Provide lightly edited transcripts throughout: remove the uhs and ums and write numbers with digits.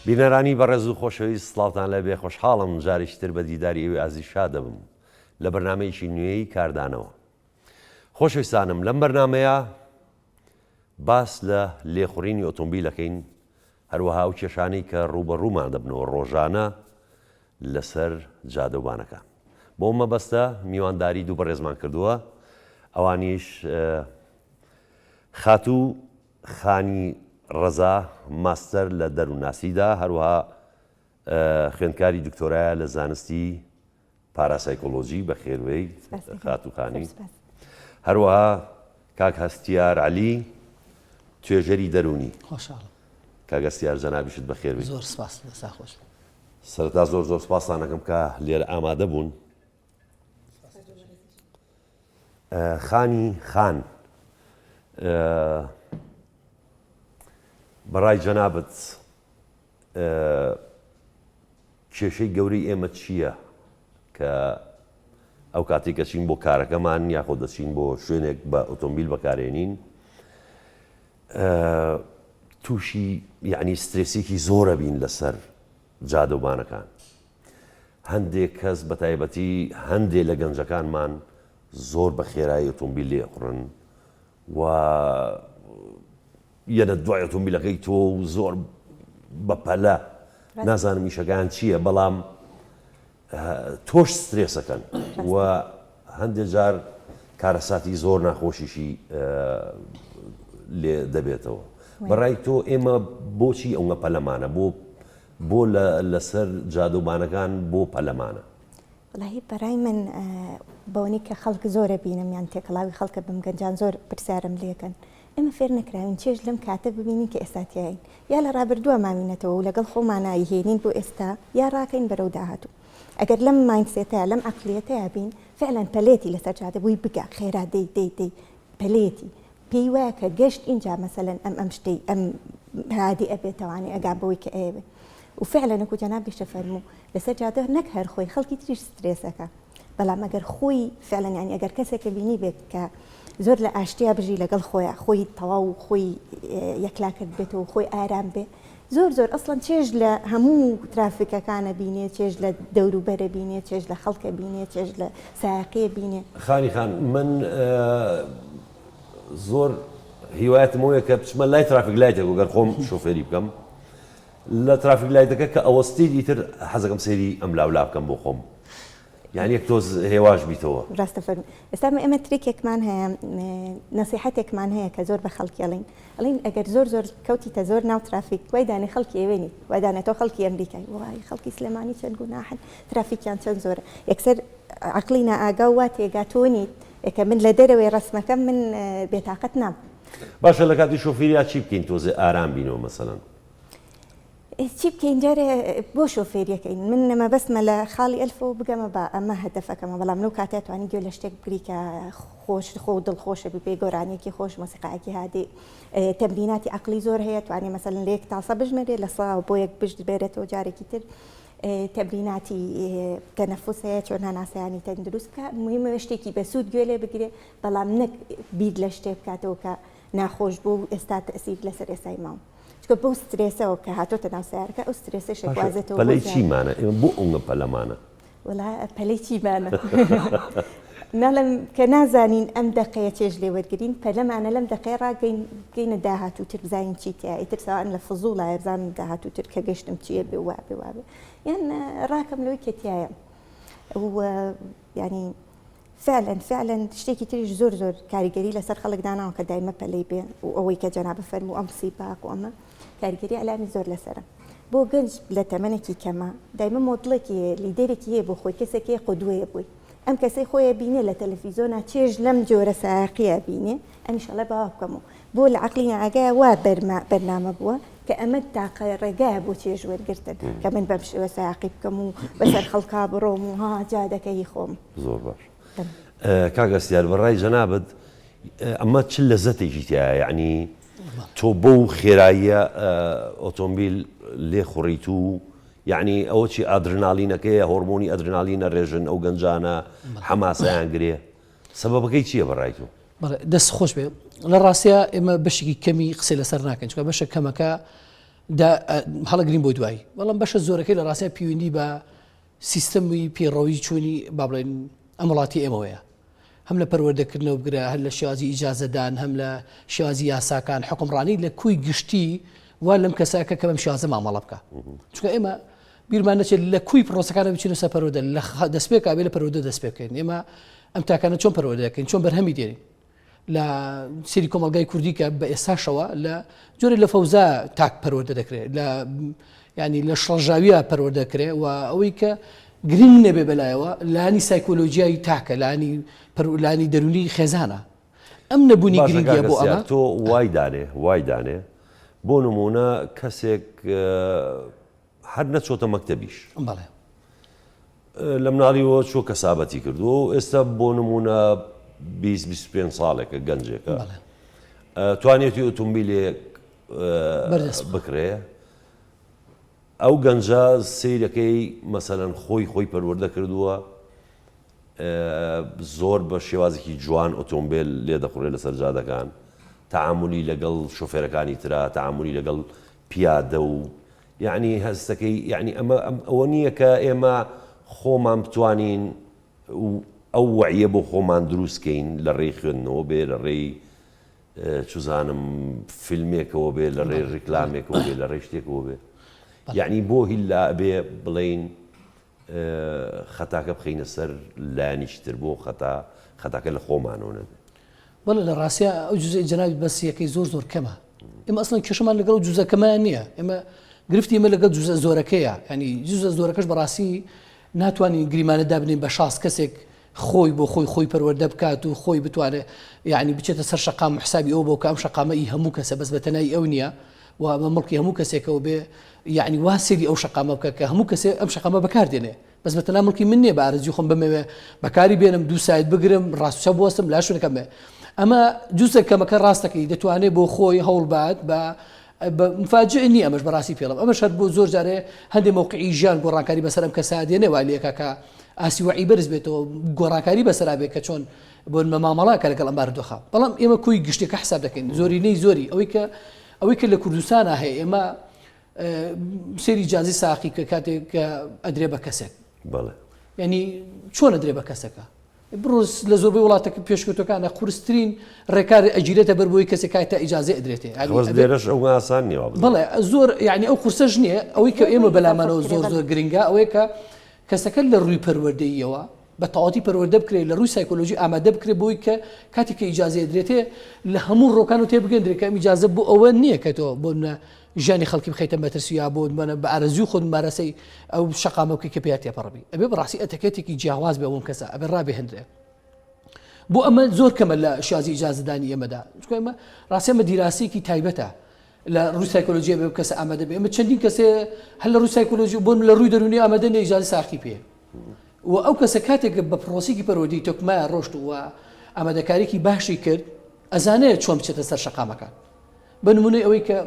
بینەرانی بەڕێز و خۆشەویست سڵاوتان لێبێ خۆشحاڵم جارێکی تر بە دیداری ئێوەی ئازیز شاد دەبم لە بەرنامەیەکی نوێی کاردانەوە. خۆشەویستانم لەم بەرنامەیە باس لە لێخوڕینی ئۆتۆمبیل ئەکەین هەروەها ئەو کێشانەی کە ڕووبەڕوومان دەبنەوە ڕۆژانە لەسەر جادەوبانەکان. بۆ مەبەستە میوانداری دوو بەڕێزمان کردووە ئەوانیش خاتوو خانی ڕەزا ماستەر لە دەروونناسیدا هەروەها خوێندکاری دکتۆرایە لە زانستی پاراسایکۆلۆجی بەخێربێیت خاتوو خانی. هەروەها کاک هەستیار عەلی توێژەری دەروونی. خۆشحاڵم. کاک هەستیار جەنابیشت بەخێربێیت. زۆر سپاس دەستا خۆش بێت. سەرەتا زۆر زۆر سپاستان ئەکەم کە لێرە ئامادە بوون. خانی خان بەڕای جەنابت کێشەی گەورەی ئێمە چییە کە ئەو کاتێک کە چین بۆ کارەکەمان یاخۆ دەچین بۆ شوێنێک بە ئۆتۆمبیل بەکارێنین تووشی یعنی سترێسێکی زۆرە بین لەسەر جادەوبانەکان هەندێک کەس بە تایبەتی هەندێ لە گەنجەکانمان زۆر بە خێرایی ئۆتۆمبیل لێخڕن و یەنە دوای ئۆتۆمبیلەکەی تۆ و زۆر بە پەلە نازانم ئیشەکان چییە بەڵام تۆش سترێسەکەن و هەندێک جار کارەساتی زۆر ناخۆشیشی لێ دەبێتەوە بەڕای تۆ ئێمە بۆچی ئەوە پەلەمانە بۆ بۆ لەسەر جادەوبانەکان بۆ پەلەمانە؟ وەڵاهی بەڕای من بەوەنی کە خەڵک زۆرە بینم یان تێکەڵاوی خەڵکە بم گەنجان زۆر پرسیارم لێکەن ئێمە فێر نەکراوین چێژ لەم کاتە ببینین کە ئێستا تیاین یا لە ڕابردووە ماوینەتەوە و لەگەڵ خۆمانا یهێنین بۆ ئێستا یا ڕاکەین بەرەو داهاتوو ئەگەر لەم mindset ەیا لەم عەقلیەتەیا بین فعلا پەلێتی لەسەر جادە بووی بگە خێرا دەی دەی دەی پەلێتی پێی وایە کە گەشت ئینجا مەسەلەن ئەم ئەم شتەی ئەم هادی ئەبێتەوانی ئەگا بەوەی کە ئەیەوێ و فعلا وەکو جەنابیشە فەرموو لەسەر جادە نەک هەر خۆی خەڵکی تریش سترێسەکە بەڵام ئەگەر خۆی فعلا یانی ئەگەر کەسێکە بینی بێت کە زۆر لە ئاشتیا بژی لەگەڵ خۆیان خۆی تەواو خۆی یەکلا کرد بێتەوە خۆی ئارام بێ زۆر زۆر ئەسڵەن چێژ لە هەموو ترافیکەکانە بینێ چێژ لە دەوروبەرە بینێ چێژ لە خەڵکە بینێ چێژ لە سایەقیە بینێ. خانی خان من زۆر هیوایەتم ئەوەیە کە بچمە لای traffic light ێک گەر خۆم شۆفێری بکەم لە traffic light ەکە کە ئەوەستیت ئیتر حەزەکەم سەیری ئەم لاولا بکەم بۆ خۆم یانی یەک تۆز هێواش بیتەوە. ڕاستە فەرموو. ئێستا ئێمە trick ێکمان هەیە نەسیحەتێکمان هەیە کە زۆر بە خەڵکی ئەڵێین ئەڵێین ئەگەر زۆر زۆر کەوتیتە زۆر ناو ترافیک وای دانێ خەڵکی ئێوێ نیت وای دانێ تۆ خەڵکی ئەمریکای وای خەڵکی سلێمانی چەند گوناحن ترافیکیان چەند زۆرە یەکسەر عەقڵی نائاگا و وا تێگا تۆ نیت کە من لە دەرەوەی ڕەسمەکەم من بێتاقەت نام. باشە لە کاتی شۆفیریا چی بکەین تۆزێ ئارام بینەوە مەسەلەن؟ چی بکەین جارێ بۆ شۆفێریەکەین من مەبەستمە لە خاڵی ئەلفەوە بگەمە بە ئەمە هەدەفەکەمە بەڵام لەو کاتە توانی گوێ لە شتێک بگری کە خۆش خۆ دڵخۆشە بی پێی گۆرانیەکی خۆش مۆسیقایەکی هادی تەمریناتی عەقڵی زۆر هەیە توانی مەسەلەن لە یەک تاسە بژمێرێ لە سا بۆ یەک بشت بێرێتەوە جارێکی تر تەمریناتی تەنەفوس هەیە چۆن هەناسەیانی تەندروست بکە مهمە شتێکی بەسوود گوێ لێ بگرێ بەڵام نەک بیر لە شتێ بکاتەوە کە ناخۆش بوو و ئێستا تەئسیر لەسەر ئێستای ماوە چونکە بەو سترێسەوە کە هاتۆتە ناو سەیارەکە ئەو سترێسەش باشە ئەگوازێتەوە بۆ پەلەی زیاد چیمانە ئێمە بۆ ئەونگە پەلەمانە؟ وەڵا پەلەی چیمانە ناڵێم کە نازانین ئەم دەقەیە چێژ لێ وەرگرین پەلەمانە لەم دەقەیە ڕاگەین بگەینە داهاتووتر بزانین چی تیا ئیتر سەوان لە فزوڵایە بزانم داهاتووتر کە گەشتم چییە بێ وابێ وابێ یان ڕاکەم لەوەی کە تایە و یانی فعلا فعلا شتێکی تریش زۆر زۆر کاریگەری لەسەر خەڵک داناوە کە دایمە پەلەی بێ و ئەوەی کە جەنابە فەرموو ئەم سیباق و ئەمە کاریگەری ئەلامی زۆر لەسەرە بۆ گەنج لە تەمەنێکی کەمە دایمە مۆدڵێکی هەیە لیدەرێکی هەیە بۆ خۆی کەسێک هەیە قدوەیە بۆی ئەم کەسەی خۆیە بینێ لە تەلەفیزۆنا چێژ لەم جۆرە سایەقیە بینێ ئەمیش ئەڵێ باوا بکەم و بۆ لە عەقڵی نائاگایە وا بەرما بەرنامە بووە کە ئەمە تاقە ڕێگایە بۆ چێژ وەرگرتن کە من بەم شێوە سایەقی بکەم و بەسەر خەڵکا بڕۆم و ها جادەکە هی خۆم. زۆر باش کاک هەستیار بەڕای جەنابت ئەمە چ لەزەتێکی تیایە یەعنی تۆ بەو خێراییە ئۆتۆمبیل لێ خوڕیت و یەعنی ئەوە چی ئادرنالینەکەیە هۆرمۆنی ئەدرنالینە ڕێژن ئەو گەنجانە حەماسەیان گرێ سەبەبەکەی چییە بەڕای تۆ؟ بەڵێ دەست خۆش بێ لە ڕاستیا ئێمە بەشێکی کەمی قسەی لەسەر ناکەین چونکە بەشە کەمەکە. دا هەڵەگرین بۆ دوایی بەڵام بەشە زۆرەکەی لە ڕاستیا پەیوەندی بە سیستەمی پێڕەوی چۆنی با بڵێن ئەم وڵاتی ئێمەوەیە هەم لە پەروەردەکردنەوە بگرە هەر لە شێوازی ئیجازەدان هەم لە شێوازی یاساکان حکومڕانی لە کوی گشتی وا لەم کەسەکە کە بەم شێوازە مامەڵە بکە چونکە ئێمە بیرمان نەچێت لە کوی پرۆسەکانە بچینە سەر پەروەردە لە دەستپێکا بێ لە پەروەردە دەست پێ بکەین ئێمە ئەم تاکانە چۆن پەروەردە دەکەین چۆن بەرهەمی دێنین لە سری کۆمەلگای کوردی کە بە ئێستاشەوە لە جۆرە لە فەوزا تاک پەروەردە دەکرێت لە ینی لە شڵەژاویە پەروەردە کرێ و ئەوەی کە گرنگ نەبێ بەلایەوە لانی سایکۆلۆژیای تاکە لانی پەرولانی دەرونی خێزانە ئەم نەبوونی گرنگیە بۆ ئەمە تۆ وای دانێ وای دانێ بۆ نمونە کەسێک هەر نەچۆتە مەکتەبیش. بەڵێ. لە مناڵیەوە چووە کەسابەتی کردووە و ئێستا بۆ نموونە 20 25 ساڵێکە گەنجێکە. بەڵێ. توانیەتی ئۆتۆمبیلێک بەردەست بخا. بکڕێ. ئەو گەنجە سەیرەکەی مەسەلەن خۆی خۆی پەروەردە کردووە زۆر بە شێوازێکی جوان ئۆتۆمبێل لێدەخوڕێ لەسەر جادەکان، تەعامولی لەگەڵ شۆفێرەکانی ترا، تەعامولی لەگەڵ پیادە و یەعنی هەستەکەی یەعنی ئەمە ئەوە نییە کە ئێمە خۆمان بتوانین ئەو وەعیە بۆ خۆمان دروست کەین لە ڕێی خوێندنەوە بێ لە ڕێی چوزانم فیلمێکەوە بێ لە ڕێی ڕیکلامێکەوە بێ لە ڕێی شتێکەوە بێ یەعنی بۆ هیلا ئەبێ بڵێین خەتاکە بخەینە سەر لایەنێکی تر بۆ خەتا خەتاکە لە خۆمانەوە نەبێ. بەڵێ لە ڕاستیا ئەو جوزئەی جەنابت بەسیەکەی زۆر زۆر کەمە ئێمە ئەسڵەن کێشەمان لەگەڵ جوزە کەمەیان نییە ئێمە گرفتی ئێمە لەگەڵ جوزە زۆرەکەیە ینی جوزە زۆرەکەش بەڕاستی ناتوانین گریمانە دابنین بە شاست کەسێک خۆی بۆ خۆی خۆی پەروەردە بکات و خۆی بتوانێت یعنی بچێتە سەر شەقام و حسابی ئەو بۆ کە ئەم شەقامە ئی هەموو کەسە بەس بە تەنای ئەو نییە و ئەمە مڵکی هەموو کەسێکەوە بێ یعنی وا سەیری ئەو شەقامە بکە کە هەموو کەسێ ئەم شەقامە بەکار دێنێ بەس بە تەنها مڵکی من نییە بە ئارەزوی خۆم بمەوێ بەکاری بێنم دوو side بگرم ڕاست و چەپ بوەستم لا شوێنەکەم بێ ئەمە جوزە کەمەکە ڕاستەکەی دەتوانێت بۆ خۆی هەوڵ بات بە مفاجئ نییە ئەمەش بەڕاستی پێڵم ئەمەش هەر بۆ زۆر جارێ هەندێک مەوقعی ژیان گۆڕانکاری بەسەر ئەم کەسا دێنێ وا لێکا کە ئاستی وەعی بەرز بێتەوە گۆڕانکاری بەسەرا بێت کە چۆن بۆ مامەڵە کە لەگەڵ ئەم بارودۆخە بەڵام ئێمە کۆی گشتەکە حساب دەکەین زۆرینەی زۆری ئەوەی کە ئەوەی کە لە کوردستانە هەیە ئێمە سێری جازی ساقی کە کاتێک کە ئەدرێ بە کەسێک بەڵێ ینی چۆن ئەدرێ بە کەسەکە بڕۆ لە زۆربەی وڵاتە پێشکەوتوەکانە قورسترین ڕێکار ئەگیرێتە بەر بۆی کەسێک کات تا ئیجازە ئەدرێتێ خۆز لێرەش ئەو ئاسان نییە وابزانم. بەڵێ زۆر یعنی ئەو قورسەش نییە ئەوەی کە ئێمە بەلامانەوە زۆر زۆر گرنگە ئەوەیە کە کەسەکە لە ڕووی پەروەردەییەوە بە تەواوەتی پەروەردە بکرێت لە ڕووی سایکۆلۆژی ئامادە بکرێت بۆی کە کاتێک کە ئیجازە ئەدرێتێ لە هەموو ڕۆکان و تێبگەندرێت کە ئەم ئیجازە بۆ ئەوە نییە کە تۆ بۆ منە ژیانی خەڵکی بخەیتە مەترسی یا بۆ نمونە بە ئارەزووی خۆت ممارەسەی ئەو شەقامە بکەی کە پێیا تێپەڕبی ئەبێ بەڕاستی ئەتەکێتێکی جیاواز بێ بۆم کەسە ئەبێ ڕابهێنرێ بۆ ئەمە زۆر کەمە لە شازی ئیجازەدانی ئێمەدا چونکە ئێمە ڕاستی ئەمە دیراسەیەکی تایبەتە لە ڕووی سایکۆلۆژیە بێ کەسە ئامادە بێ ئێمە چەندین کەسێ هەر لە ڕووی سایکۆلۆژی بۆ لە ڕووی دەروونی ئامادە نیە ئیجازەی ساقی پێ و ئەو کەسە کاتێک بە پرۆسیکی پەروەردەی تۆکمایە ڕۆشت و ئامادەکاریکی باشی کرد ئەزانێت چۆن بچێتە سەر شەقامەکان بە نمونەی ئەوەی کە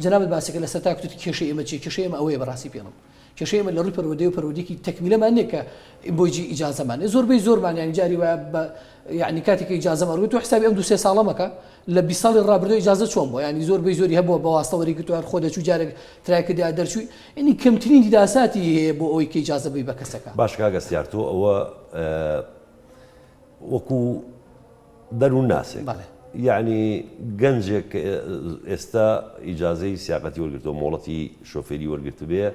جەنابت باسی کرد لە سەرەتا کوتت کێشەی ئێمە چیە کێشەی ئێمە ئەوەیە بەڕاستی پێڵم کێشەی ئێمە لە ڕووی پەروەردەی و پەروەردەیەکی تەکمیلەمان نییە کە بۆی ئیجازەمان زۆربەی زۆرمان یانی جاری وایە بە یعنی کاتێک کە ئیجازەمان وەرگرت تۆ حسابی ئەم دوو سێ ساڵە مەکە لە 20 ساڵی ڕابردوو ئیجازە چۆن بووە یعنی زۆربەی زۆری هەبووە بە واستە وەریگرتووە هەر خۆ دەچوو جارێک ترای کردیا دەرچووی یعنی کەمترین دیراساتی هەیە بۆ ئەوەی کە ئیجازە بی بە کەسەکە باش کاک هەستیار تۆ ئەوە وەکو دەروونناسێک بەڵێ. یەعنی گەنجێک کە ئێستا ئیجازەی سیاقەتی وەرگرتووە مۆڵەتی شۆفێری وەرگرتبێ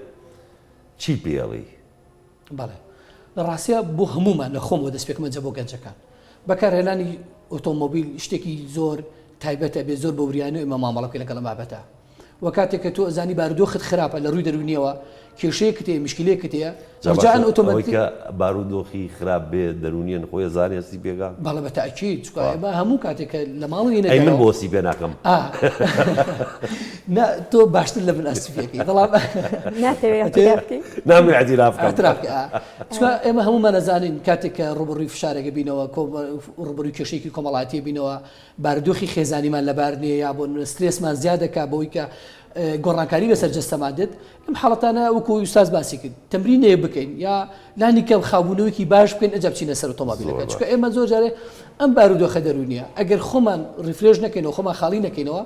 چی پێ ئەڵێی؟ بەڵێ لە ڕاستیا بۆ هەموومان لە خۆمەوە دەست پێکەم ئەنجا بۆ گەنجەکان بەکارهێنانی ئۆتۆمۆبیل شتێکی زۆر تایبەتە بێ زۆر بە وریانەوە ئێمە مامەڵە بکەین لەگەڵ ئەم بابەتە وە کاتێک کە تۆ ئەزانی بارودۆخت خراپە لە ڕووی دەروونیەوە کێشەیەکت هەیە مشکلەیەکت هەیە جا باشە ڕجاء ئەوەی ئۆتۆماتیک کە بارودۆخی خراپ بێ دەروونیەن خۆی ئەزانێ هەستی پێکا؟ بەڵێ بە تەئکید چونکە ئێمە هەموو کاتێک کە لە ماڵ یێنە ئەی من دەرەوە بۆ هەستی پێ ناکەم؟ ئا نا تۆ باشتر لە من هەستی پێ ئەکەی بەڵام ناتەوێ ئیعتراف بکەی؟ نامەوێ ئیعتراف بکەم. ئیعتراف بکە ئا چونکە ئێمە هەموومان ئەزانین کاتێک کە ڕووبەڕووی فشارێک ئەبینەوە کۆ ڕووبەڕووی کێشەیەکی کۆمەڵایەتی ئەبینەوە بارودۆخی خێزانیمان لەبار نییە یا بۆ نمونە سترێسمان زیاد دەکات بەوەی کە گۆڕانکاری بەسەر جەستەمان دێت ئەم حاڵەتانە وەکو ئوستاز باسی کرد تەمرینێ بکەین یا لانی کەم خاوبوونەوەیەکی باش بکەین ئەجا بچینە سەر ئۆتۆمۆبیلەکە چونکە ئێمە زۆر جارێ ئەم بارودۆخە دەروونیە ئەگەر خۆمان refresh نەکەینەوە خۆمان خاڵی نەکەینەوە.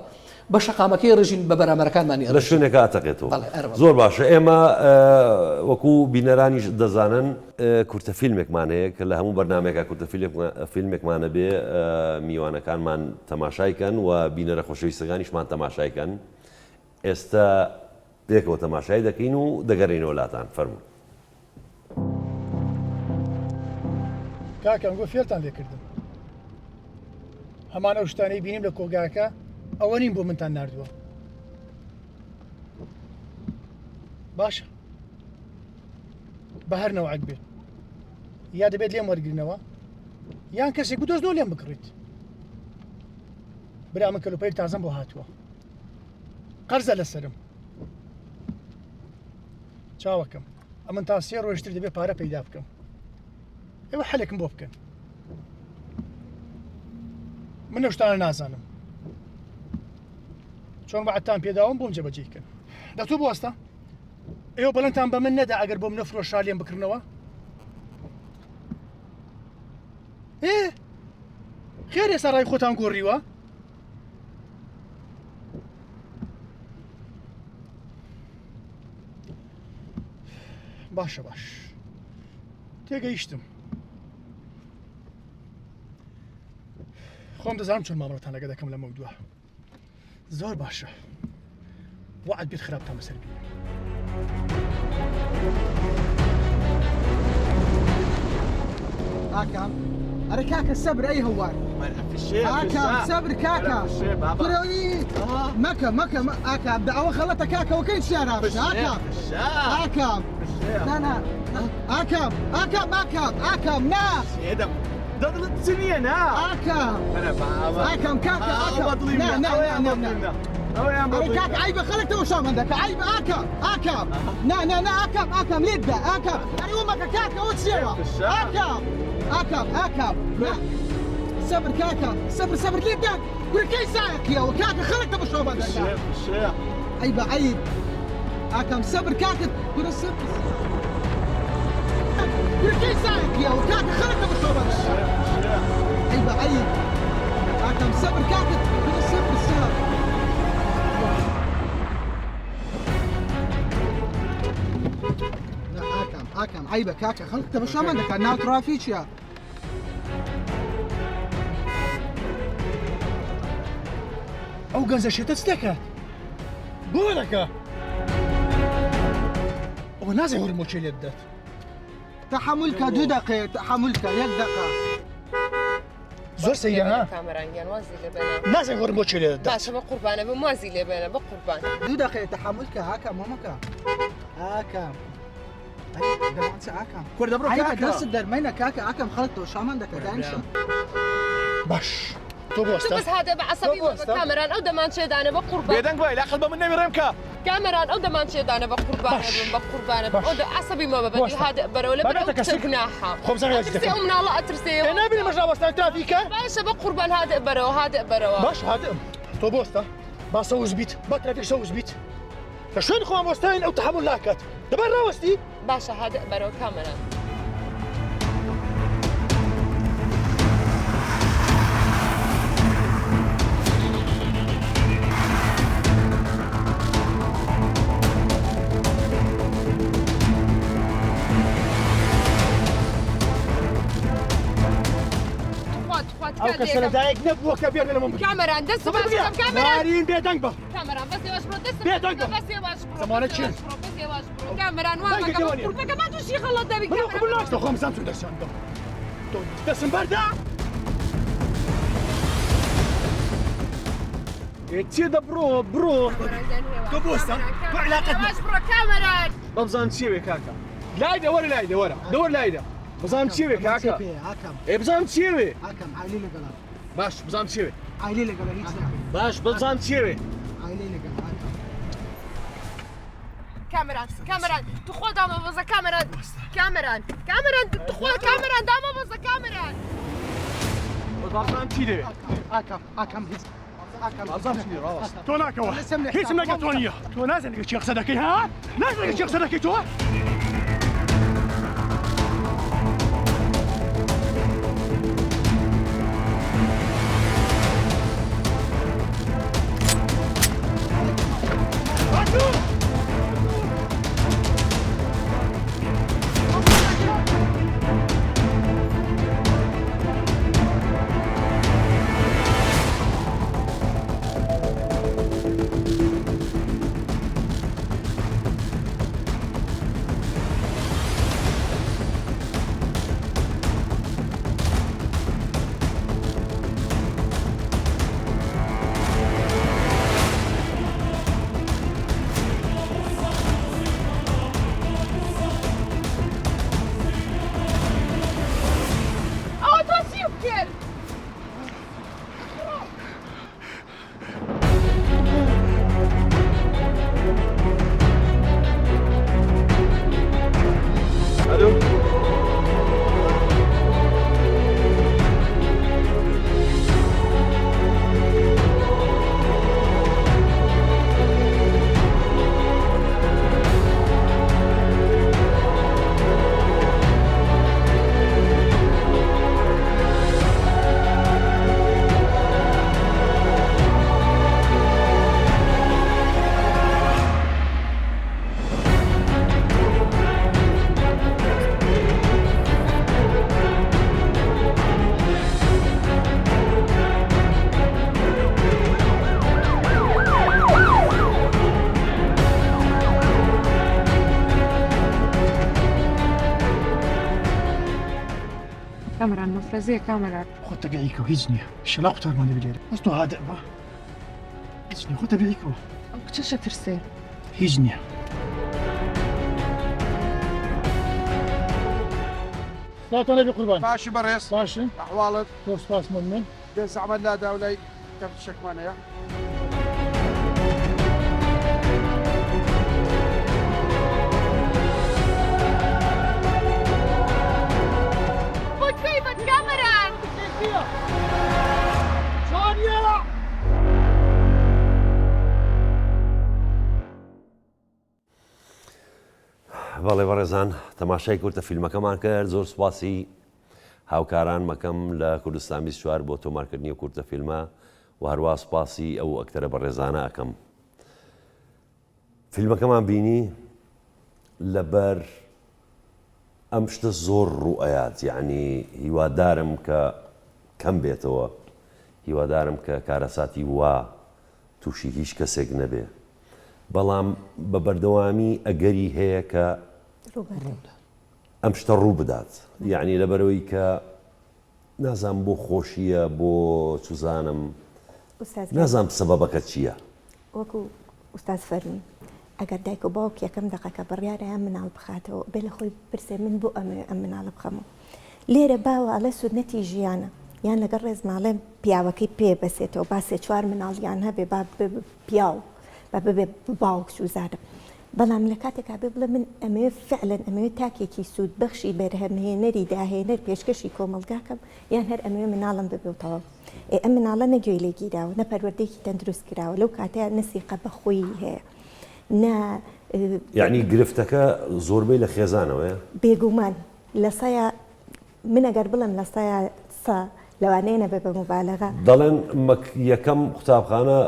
بە شەقامەکەی ڕژین بە بەرامبەرەکانمانی لە شوێنێکا ئەتەقێتەوە. زۆر باشە ئێمە وەکو بینەرانیش دەزانن کورتە فیلمێکمان هەیە کە لە هەموو بەرنامەیەکا کورتە فیلمێکمان ئەبێ میوانەکانمان تەماشای کەن و بینەرە خۆشەویستەکانیشمان تەماشای کەن ئێستا پێکەوە تەماشای دەکەین و دەگەرێینەوە لاتان فەرموون. کاکە ئەنگۆ فێڵتان لێ کردم هەمان ئەو شتانەی بینیم لە کۆگاکە ئەوە نین بۆ منتان نردووە باشە بە هەر نەوعەک بێت یا دەبێت لێم وەرگرنەوە یان کەسێک بدۆزنەوە لێم بکڕیت برا من کەلوپەیل تازەم بۆ هاتووە قەرزە لەسرم چاوەکەم ئەمن تا سێ ڕۆژتر دەبێت پارە پەیدا بکەم ئێوە حەلێکم بۆ بکەن من ئەو شتانە نازانم چۆن وەعدتان پێداوم بۆم جێبەجێی کەن دەتوو بوەستە ئێوە بەڵێنتان بە من نەدا ئەگەر بۆم نەفرۆشرا لێم بکڕنەوە ئێ خێر ئێستا ڕای خۆتان گۆڕیوە باشە باش تێگەیشتم خۆم دەزانم چۆن مامەڵەتان لەگە دەکەم لەمە دووە زۆر باشە وعد بێت خراپتان بەسەر بینم ئاکام ئەرە کاکە سەبر ئەی هەوار ئاکام سەبر کاکە کوڕەوی مەکە مەکە ئاکام دە ئەوە خەڵەتە کاکەوە کەی چیارا ئاکام ئاکام نا ئاکام ئاکام ئاکام ئاکام نا دەدڵت چ نییە نا ئاکام ئاکام کاکە ئاکام نا نا نا نا ئەرێ کاکە عەیبە خەڵک تەماشامان دەکا عەیبە ئاکام ئاکام نا نا نا ئاکام ئاکام لێت دا ئاکام ئەرێ وە مەکە کاکە ئەوە چیەوە ئاکام ئاکام ئاکام نا سەبر کاکە سەبر سەبر لێت دا کورە کەی سایەقیەوە کاکە خەڵک تەماشامان دەکا عەیبە عەیب ئاکام سەبر کاکە کورە سەبر کورە کەی سایەقیەوە کاکە خەڵک تەماشامان دەکا عەیبە عەیب ئاکام سەبر کاکە کورە سەبر سەبر ئاکام ئاکام عەیبە کاکە خەڵک تەماشامان دەکات ناو ترافیکیە ئەو گەنجە شێتە چ دەکات؟ بۆ دەکا؟ ئەوە نازانێ هۆرمۆکێ لێ بدات. تەحەمول کە دوو دەقەیە تەحەمول کە یەک دەقە. زۆر سەیرە ها؟ کامەران گیان وازی لێ بێنە. نازانێ هۆرمۆکێ لێ دەدات. باشە بە قوربانە بم وازی لێ بێنە بە قوربان. دوو دەقەیە تەحەمول کە هاکە مۆمەکە هاکە. کوردە بڕۆ کاکە دەست دەرمەینە کاکە ئاکەم خەڵک تۆ شامان دەکە دانیشە باش تۆ بۆستە بەس هاتە بە عەسەبی کامەران ئەو دەمانچێ دانە بە قوربان بێدەنگ وای لاقل بە من نەوی ڕێم کە کامەران ئەو دەمانچێ دانە بە قوربانە بم بە قوربانە بم ئەو عەسەبی مەبە بە هادە بەرەوە لە بەرەوە کچە گوناحە خۆم زانم ئەترسێ ئەو مناڵە ئەترسێ ئێ نابینی مەژا وەستای ترافیکە باشە بە قوربان هادە بەرەوە هادە بەرەوە باش هادم تۆ بۆستە با سەوز بیت با ترافیک سەوز بیت لە شوێنی خۆمان وەستاین ئەو تەحەمول ناکات دەبا ڕاوەستی. باشە هادئ بەرەوە کامەران. ئەو کەسە لە دایک نەبووە کە بێ لە من کامەران دەست کامەران نارین بێدەنگ بە کامەران بەس یەواش بڕۆ دەستم بێدەنگ بە. بەس یەواش بڕۆ زەمانە بەس چییە؟ یەواش بڕۆ بەس یەواش بڕۆ کامەران وا دەنگت مەکە لێوە نییە. قوربەکە ما تووشی غەڵەت دەبی من کامەران قبول ناکەم خۆم زام چۆن دەستیان بدەم تۆ دەستم بەردە ئێ چیە دە بڕۆ بڕۆ تۆ بوەستە تۆ عیلاقەت نییە. یەواش بڕۆ کامەران بەبزانم چیە وێ کاکە لایدە وەرە لایدە وەرە دەوەر لایدە بزانم چیە وێ کاکە ئێ بزانم چیە وێ ئاکام عایلی لەگەڵە باش بزانم چیە وێ عایلی لەگەڵە هیچ ناکەی باش بزانم چیە وێ عایلی لەگەڵ ئاکام کامەران کامەران توخوا دامەبەزە کامەران کامەران کامەران توخوا کامەران دامەبەزە کامەران بزانم چی دەوێ ئاکام ئاکام هیچ ئاکام بزانم چی دەوێ ڕاوەستە تۆ ناکەوە دەستم لێ هیچم لەگەڵ تۆ نییە تۆ نازانی لەگەڵ کێ قسە دەکەی ها نازانی لەگەڵ کێ قسە دەکەی تۆ کامەران مەفرەزەیە کامەران. خۆت تەبیعی کەوە هیچ نییە ئیشەڵا قوتارمان دەبی لێرە بەس تۆ هادئ بە هیچ نییە خۆت تەبیعی کەوە. ئەو کچەش ئەترسێ. هیچ نییە. سڵاوتان لێبێ قوربان. باشی بەڕێز. باشن. ئەحواڵت. زۆر سوپاس مەمنون. بێ زەحمەت لادا و لای تەفتیشەکمان هەیە. بەڵێ بەڕێزان تەماشای کورتە فیلمەکەمان کرد زۆر سوپاسی هاوکاران مەکەم لە کوردستان 24 بۆ تۆمارکردنی کورتە فیلمە و هەروا سوپاسی ئەو ئەکتەرە بەڕێزانە ئەکەم فیلمەکەمان بینی لەبەر ئەم شتە زۆر ڕوئەیات یعنی هیوادارم کە کەم بێتەوە هیوادارم کە کارەساتی وا تووشی هیچ کەسێک نەبێ بەڵام بە بەردەوامی ئەگەری هەیە کە ئەم شتە ڕوو بدات یعنی لەبەرەوەی کە نازانم بۆ خۆشیە بۆ چوزانم نازانم سەبەبەکە چیە. وەکو ئوستاز فەرمووی ئەگەر دایک و باوک یەکەم دەقەکە بڕیارە یان مناڵ بخاتەوە بێ لە خۆی بپرسێ من بۆ ئەمەوێ ئەم مناڵە بخەمەوە لێرە باوە ئەڵێ سوننەتی ژیانە یان لەگەڵ ڕێزماڵێ پیاوەکەی پێ بەسێتەوە با سێ چوار مناڵیان هەبێ با پیاو با ببێ باوک سوزانم بەڵام لە کاتێکا بێ بڵێ من ئەمەوێ فعلەن ئەمەوێ تاکێکی سوودبەخشی بەرهەمهێنەری داهێنەر پێشکەشی کۆمەڵگاکەم یان هەر ئەمەوێ مناڵم ببێ و تەواو ئێ ئەم مناڵە نە گوێی لێ گیراوە نە پەروەردەیەکی تەندروست کراوە لەو کاتەیا نە سیقە بە خۆی هەیە نە یعنی گرفتەکە زۆربەی لە خێزانەوەیە؟ بێگومان لە سەیا من ئەگەر بڵێم لە سەیا سە لەوانەیە نەبێ بە موبالەغە. دەڵێن مەک یەکەم قوتابخانە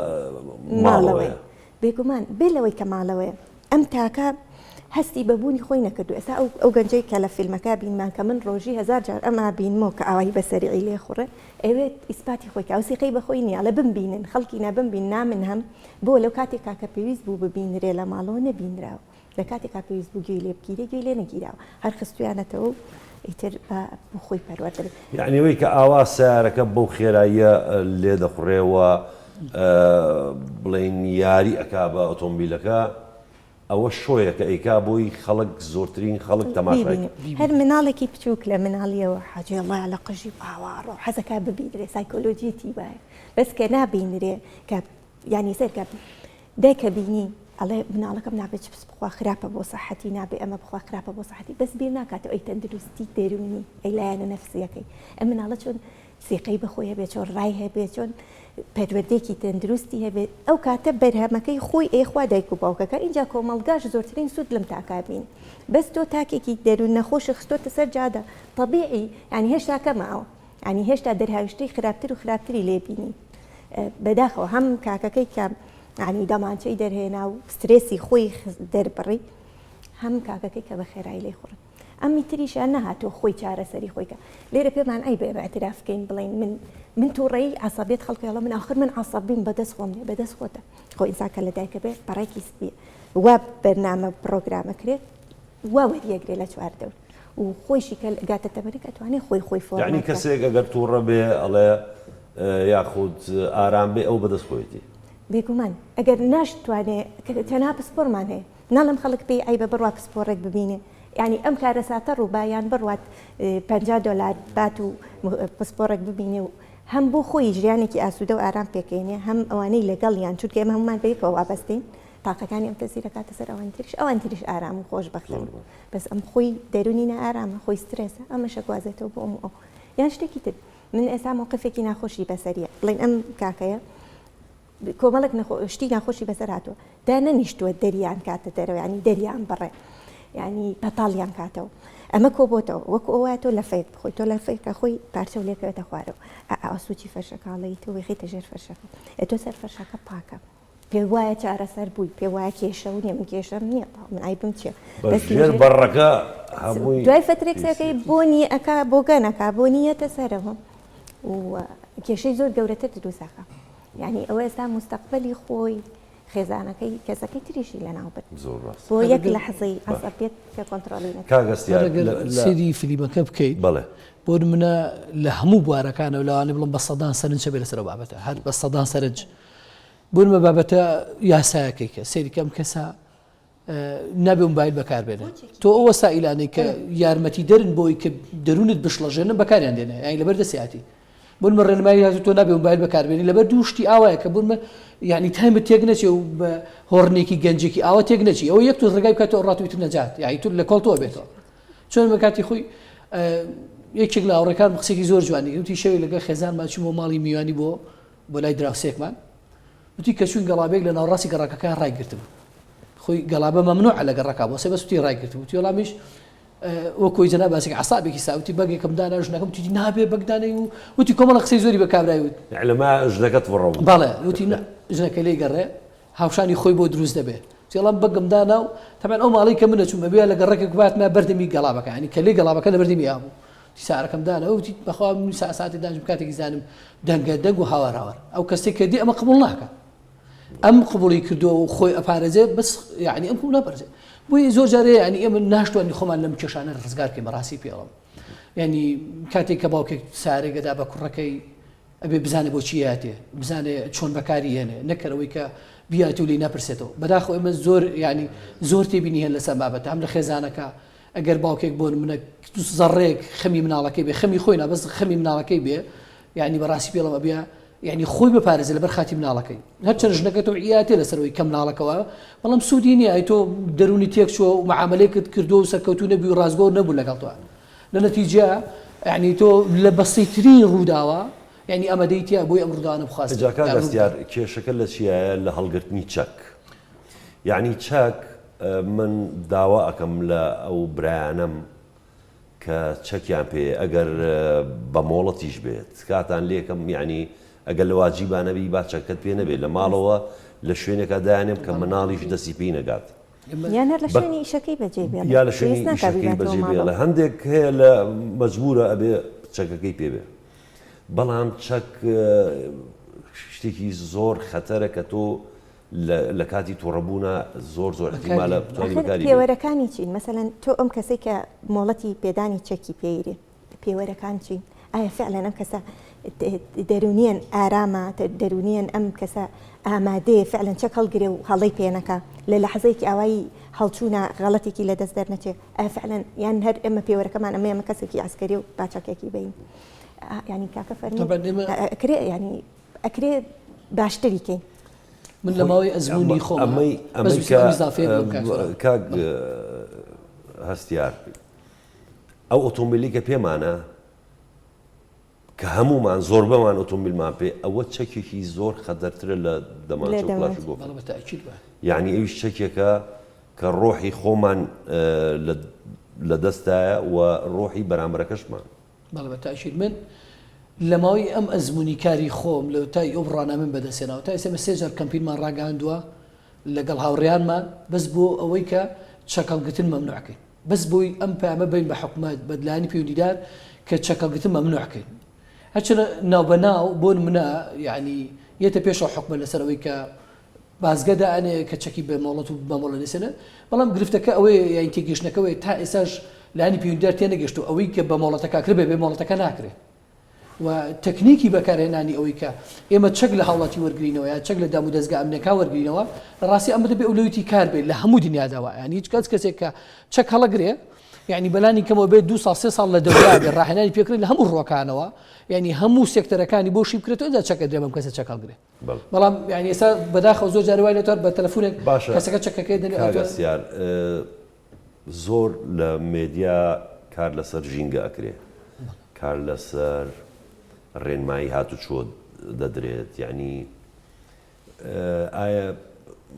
ماڵەوەیە. بێگومان بێ لەوەی کە ماڵەوەیە ئەم تاکە هەستی بە بوونی خۆی نەکردو ئێستا ئەو ئەو گەنجەی کە لە فیلمەکە بینمان کە من ڕۆژی هەزار جار ئەما بینمەوە کە ئاوایی بە سەریعی لێ خوڕێ ئەوێت ئیسپاتی خۆی کە ئەو سیقەی بە خۆی نییە ئەڵێ بمبینن خەڵکی نا بمبین نا من هەم بۆ لەو کاتێکا کە پێویست بوو ببینرێ لە ماڵەوە نەبینراوە لە کاتێکا پێویست بوو گوێی لێ بگیرێ گوێی لێ نەگیراوە هەر خستویانەتەوە و ئیتر با بۆ خۆی پەروەردە بێت. یەعنی ئەوەی کە ئاوا سەیارەکە بەو خێراییە لێ دەخوڕێ و بڵێین یاری ئەکا بە ئۆتۆمبیلەکە ئەوە شۆیە کە ئەیکا بۆی خەڵک زۆرترین خەڵک تەماشای بیبینێ. هەر مناڵێکی بچووک لە مناڵیەوە حاجی اللە لە قژی ئاوا ڕۆ حەزەکا ببینرێ سایکۆلۆجیەتی وایە بەس کە نابینرێ کە یانی سەیرکە دایکە بینی ئەڵێ مناڵەکەم نابێ چپس بخوا خراپە بۆ سەحەتی نابێ ئەمە بخوا خراپە بۆ سەحەتی بەس بیر ناکاتەوە ئەی تەندروستی دەروونی ئەی لایەنە نەفسیەکەی ئەم مناڵە چۆن سیقەی بەخۆی هەبێ چۆن ڕای هەبێ چۆن پەروەردەیەکی تەندروستی هەبێت ئەو کاتە بەرهەمەکەی خۆی ئەیخوا دایک و باوکەکە ئینجا کۆمەڵگاش زۆرترین سوود لەم تاکە بینی بەس تۆ تاکێکی دەروون نەخۆشی خستۆتە سەر جادە تەبیعی یانی هێشتا کەماوە یانی هێشتا دەرهاویشتەی خراپتر و خراپتری لێ بینی بەداخەوە هەم کاکەکەی کە ینی دەمانچەی دەرهێنا و سترێسی خۆی دەربڕی هەم کاکەکەی کە بە خێرایی لێ خوڕی ئەمی تریشیان نەهاتووە خۆی چارەسەری خۆی کە لێرە پێمان عەیبە ئێمە ئیعتراف بکەین بڵێین من من تووڕەیی عەسەبیەت خەڵک ئەڵێ من ئاخر من عەسەبیم بەدەست خۆم نیە بەدەست خۆتە خۆ ئینسان کە لە دایکە بێ پەڕێکی سپیە وا بەرنامە پڕۆگرامە کرێت وا وەریەگرێ لە چواردەور و خۆیشی کە گاتە تەمەنێک ئەتوانێ خۆی خۆی فۆرمە یعنی کەسێک ئەگەر تووڕە بێ ئەڵێ یاخود ئارام بێ ئەو بەدەست خۆیەتی بێگومان ئەگەر ناشتوانێ تەنها پسپۆرمان هەیە ناڵێم خەڵک پێی عەیبە بڕوا پسپۆڕێک ببینێ یانی ئەم کارەساتە ڕووبا یان بڕوات 50 دۆلار بات و پسپۆڕێک ببینێ و هەم بۆ خۆی ژیانێکی ئاسوودە و ئارام پێکێنێ هەم ئەوانەی لەگەڵیان چونکە ئێمە هەمومان بەیەکەوە وابەستەین تاقەکانی ئەم تەسیر دەکاتە سەر ئەوان تریش ئەوان تریش ئارام و خۆشبەختن بەس ئەم خۆی دەرونی نائارامە خۆی سترێسە ئەمەشە گوازێتەوە بۆ ئەم و ئەو یان شتێکی تر من ئێستا مەوقفێکی ناخۆشی بەسەریە بڵێن ئەم کاکەیە کۆمەڵێک شتی ناخۆشی بەسەر هاتووە دانەنیشتووە دەریان کاتە دەرەوە ینی دەریان بڕێ ینی پەتاڵیان کاتەوە ئەمە کۆبۆتەوە وەکو ئەوە تۆ لە فێک بخۆی تۆ لە فێکە خۆی پارچە و لێکەوێتە خوارەوە ئاسوچی فەرشەکاڵی تۆ وێخیتە ژێر فەرشەکە ئێ تۆ سەر فەرشەکە پاکە پێ وایە چارەسەر بووی پێ وایە کێشە و نییە من کێشەم نییە من عیبم چییە بەس ژێر بەڕەکە هەمووی دوای فترێکسەکەی بۆنی ئەکا بۆگەنەکە بۆنیەتە سەرەوە و کێشەی زۆر گەورەتر دروستەکە یانی ئەوە ئێستا موستەقبەلی خۆی. خێزانەکەی کەسەکەی تریشی لەناو برد زۆر ڕاست بۆ یەک لەحزەی عەسەبیەت کە کۆنترۆڵی نەکرد. کاک هەستیار ئەگەر لە لە سەیری فلیمەکە بکەیت بەڵێ. بۆ نمونە لە هەموو بوارەکانەوە لەوانەیە بڵێم بە سەدان سەرنج هەبێ لەسەر ئەو بابەتە هەر بە سەدان سەرنج بۆ نمونە بابەتە یاسایەکەی کە سەیری کە ئەم کەسە نابێ مۆبایل بەکاربێنێ تۆ ئەو وەسائیلانەی کە یارمەتی دەرن بۆی کە دەروونت بشڵەژێنن بەکاریان دێنێ یانی لەبەر دەستیاتی بۆ نمونە ڕێنمایی هاتوو تۆ نابێ مۆبایل بەکاربێنی لەبەر دوو شتی ئاوایە کە بۆ نمونە یعنی تایمت تێک نەچێ و بە هۆڕنێکی گەنجێکی ئاوا تێک نەچی ئەوە یەک تۆز ڕێگای بکاتەوە ڕات و ئیتر نەجات یعنی تۆ لە کۆڵ تۆ بێتەوە چۆن بە کاتی خۆی یەکێک لە هاوڕێکانم قسێکی زۆر جوانی وتی شەوێک لەگەڵ خێزانمان چوومەوە ماڵی میوانی بۆ بۆ لای دراوسێکمان وتی کە چووین گەڵابەیەک لە ناوەڕاستی گەڕەکەکە ڕایگرتبوو. خۆی گەڵابە مەمنوعە لە گەڕەکە بۆ سێ بەس وتی ڕایگرتبوو. وتی وەڵا منیش وەک کۆی جەناب باسی کرد عەسابێکی سا وتی بەگێکم دانا ژنەکەم وتی نابێ بەگ دانێی و وتی کۆمەڵە قسەی زۆری بە کابرای وت. یەعنی لەمە ژنەکە توڕە بوو. بەڵێ وتی نا ژنەکە لێی گەڕێ هاوشانی خۆی بۆ دروست دەبێ. وتی وەڵا بەگم دانا و تەبعەن ئەو ماڵەی کە من ئەچووم ئەبێ لە گەڕەکێک باتمە بەردەمی گەڵابەکە یانی کەلەی گەڵابەکە لە بەردەمی ئابوو. سارەکەم دانا وتی بەخوا من سا ساتێ دانیشم کاتێکی زانم دەنگە دەنگ و هاوار هاوار ئەو کەسێک کە دێ ئەمە قبوڵ ناکە ئەم قبوڵی کردووە و خۆی ئەپارێزێ بەس یعنی ئەم قبوڵ ناپارێزێ بۆیە زۆر جارێ یعنی ئێمە ناشتوانین خۆمان لەم کێشانە ڕزگار بکەین بەڕاستی پێڵم یعنی کاتێک کە باوکێک سارێگەدا بە کوڕەکەی ئەبێ بزانێ بۆچی یاتێ بزانێ چۆن بەکاری هێنێ نەکەر ئەوەی کە بیات و لی ناپرسێتەوە بەداخەوە ئێمە زۆر یعنی زۆر تێبینی هەن لەسەر بابەتە هەم لە خێزانەکە ئەگەر باوکێک بۆ نمونە زەڕێک خەمی مناڵەکەی بێ خەمی خۆی نا بەس خەمی مناڵەکەی بێ یعنی بەڕاستی پێڵم ئەبێ یعنی خۆی بپارێزێ لەبەر خاتی مناڵەکەی هەرچەند ژنەکە تۆ ئیاتێ لەسەرەوەی کە مناڵەکەوە بەڵام سوودی نییە ئەی تۆ دەرونی تێک چووە و معاملەیەکت کردووە و سەرکەوتوو نەبووی و ڕاستگۆ نەبوو لەگەڵ تۆ لە نەتیجە یعنی تۆ لە بەسیترین ڕووداوە یعنی ئامادەی تیا بۆی ئەم ڕووداوانە بخواست جا کاک هەستیار کێشەکە لە چیایە لە هەڵگرتنی چەک یعنی چەک من داوا ئەکەم لە ئەو برایانەم کە چەکیان پێیە ئەگەر بە مۆڵەتیش بێت تکاتان لێکەم یعنی ئەگەر لە واجیبا نەبی با چەکەت پێ نەبێت لە ماڵەوە لە شوێنێکا دایانێم کە مناڵیش دەستی پێی نەگات یان هەر لە شوێنی ئیشەکەی بەجێ بێڵێ یا لە شوێنی ئیشەکەی بەجێ بێڵێ هەندێک هەیە لە مەجبورە ئەبێ چەکەکەی پێ بێ بەڵام چەک شتێکی زۆر خەتەرە کە تۆ لە کاتی توڕەبوونا زۆر زۆر احتیمالە بتوانی ئاخر بەکاری بێنی. پێوەرەکانی چین؟ مەسەلەن تۆ ئەم کەسەی کە مۆڵەتی پێدانی چەکی پێیرێ پێوەرەکان چین؟ ئایا فعلەن ئەم کەسە دەروونیەن ئارامە دەروونیەن ئەم کەسە ئامادەیە فعلەن چەک هەڵگرێ و هەڵەی پێ نەکا لە لەحزەیەکی ئاوایی هەڵچوونا غەڵەتێکی لە دەست دەرنەچێ ئایا فعلەن یان هەر ئێمە پێوەرەکەمان ئەمەیە ئەمە کەسێکی عەسکەریە و با چەکێکی بەین یانی کاکە فەرموو طبعا ئێمە ئەکرێ یانی ئەکرێ باشتری کەین. من لە ماوەی ئەزموونی خۆم ئەمەی بەس ئەمەی ویستم کە ئەم ئیزافەیە بکەم کاک سۆران. کاک هەستیار ئەو ئۆتۆمبیلی کە پێمانە کە هەمومان زۆربەمان ئۆتۆمبیلمان پێ ئەوە چەکێکی زۆر خەتەرترە لە لە دەمانچە و دەمانچە. کلاشینکۆف بەڵێ بە تەئکید وایە. یعنی ئەویش چەکێکە کە ڕۆحی خۆمان لە لە دەستایە و ڕۆحی بەرامبەرەکەشمان. بەڵێ بە تاکید من لە ماوەی ئەم ئەزموونی کاری خۆم لە تای ئەو بڕوانامەم بەدەستهێناوە تا ئێستا ئێمە سێ جار کەمپینمان ڕاگەیاندووە لەگەڵ هاوڕێیانمان بەس بۆ ئەوەی کە چەک هەڵگرتن مەمنوع کەین بەس بۆی ئەم پەیامە بەین بە حکومەت بە لایەنی پەیوەندیدار کە چەک هەڵگرتن مەمنوع کەین هەرچەنە ناوبەناو بۆ نمونە یعنی یەتە پێشەوە حکومەت لەسەر ئەوەی کە بازگە دائەنێ کە چەکی بێ مۆڵەت و بە مۆڵەت نەسێنێ، بەڵام گرفتەکە ئەوەیە یان تێگەیشتنەکە ئەوەیە تا ئێستاش لایەنی پەیوەندیدار تێنەگەیشتووە ئەوەی کە بە مۆڵەتەکە ئەکرێ بە بێ مۆڵەتەکە ناکرێ و تەکنیکی بەکارهێنانی ئەوەی کە ئێمە چەک لە هاوڵاتی وەرگرینەوە یا چەک لە دامودەزگا ئەمنیەکان وەرگرینەوە لە ڕاستی ئەمە دەبێ ئەولەویەتی کار بێت لە هەموو دنیادا وایە یانی هیچ کەس کەسێک کە چەک هەڵەگرێ یعنی بەلانی کەمەوە بێت دو ساڵ سێ ساڵ لە دەورا بێ ڕاهێنانی پێکرێت لە هەموو ڕووەکانەوە یعنی هەموو سێکتەرەکانی بۆ شی بکرێتەوە ئینجا چەک ئەدرێ بەم کەسە چەک هەڵگرێ. بەڵام یانی ئێستا بەداخەوە زۆر جار وای لێتوار بە تەلەفونێک باشە کەسەکە چەکەکەی دەنێ کاک هەستیار زۆر لە مێدیا کار لەسەر ژینگە ئەکرێ کار لەسەر ڕێنمایی هاتوچۆ دەدرێت یعنی ئایا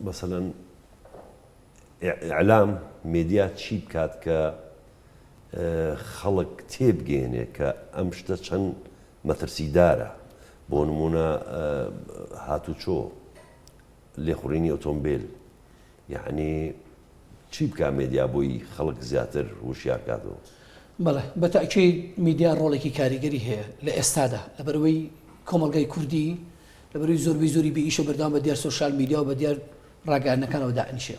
مەسەلەن ئیعلام مێدیا چی بکات کە خەڵک تێبگەێنێ کە ئەم شتە چەند مەترسیدارە، بۆ نموونە هاتوچۆ، لێخوڕینی ئۆتۆمبێل، یەعنی چی بکا مێدیا بۆی خەڵک زیاتر وشیار کاتەوە؟ بەڵێ بە تەئکید میدیا ڕۆڵێکی کاریگەری هەیە لە ئێستادا، لەبەرئەوەی کۆمەڵگای کوردی لەبەرئەوەی زۆربەی زۆری بێ ئیشە بەردەوام بە دیار سۆشیال میدیا و بە دیار. ڕاگەیاندنەکانەوە دائەنیشێ.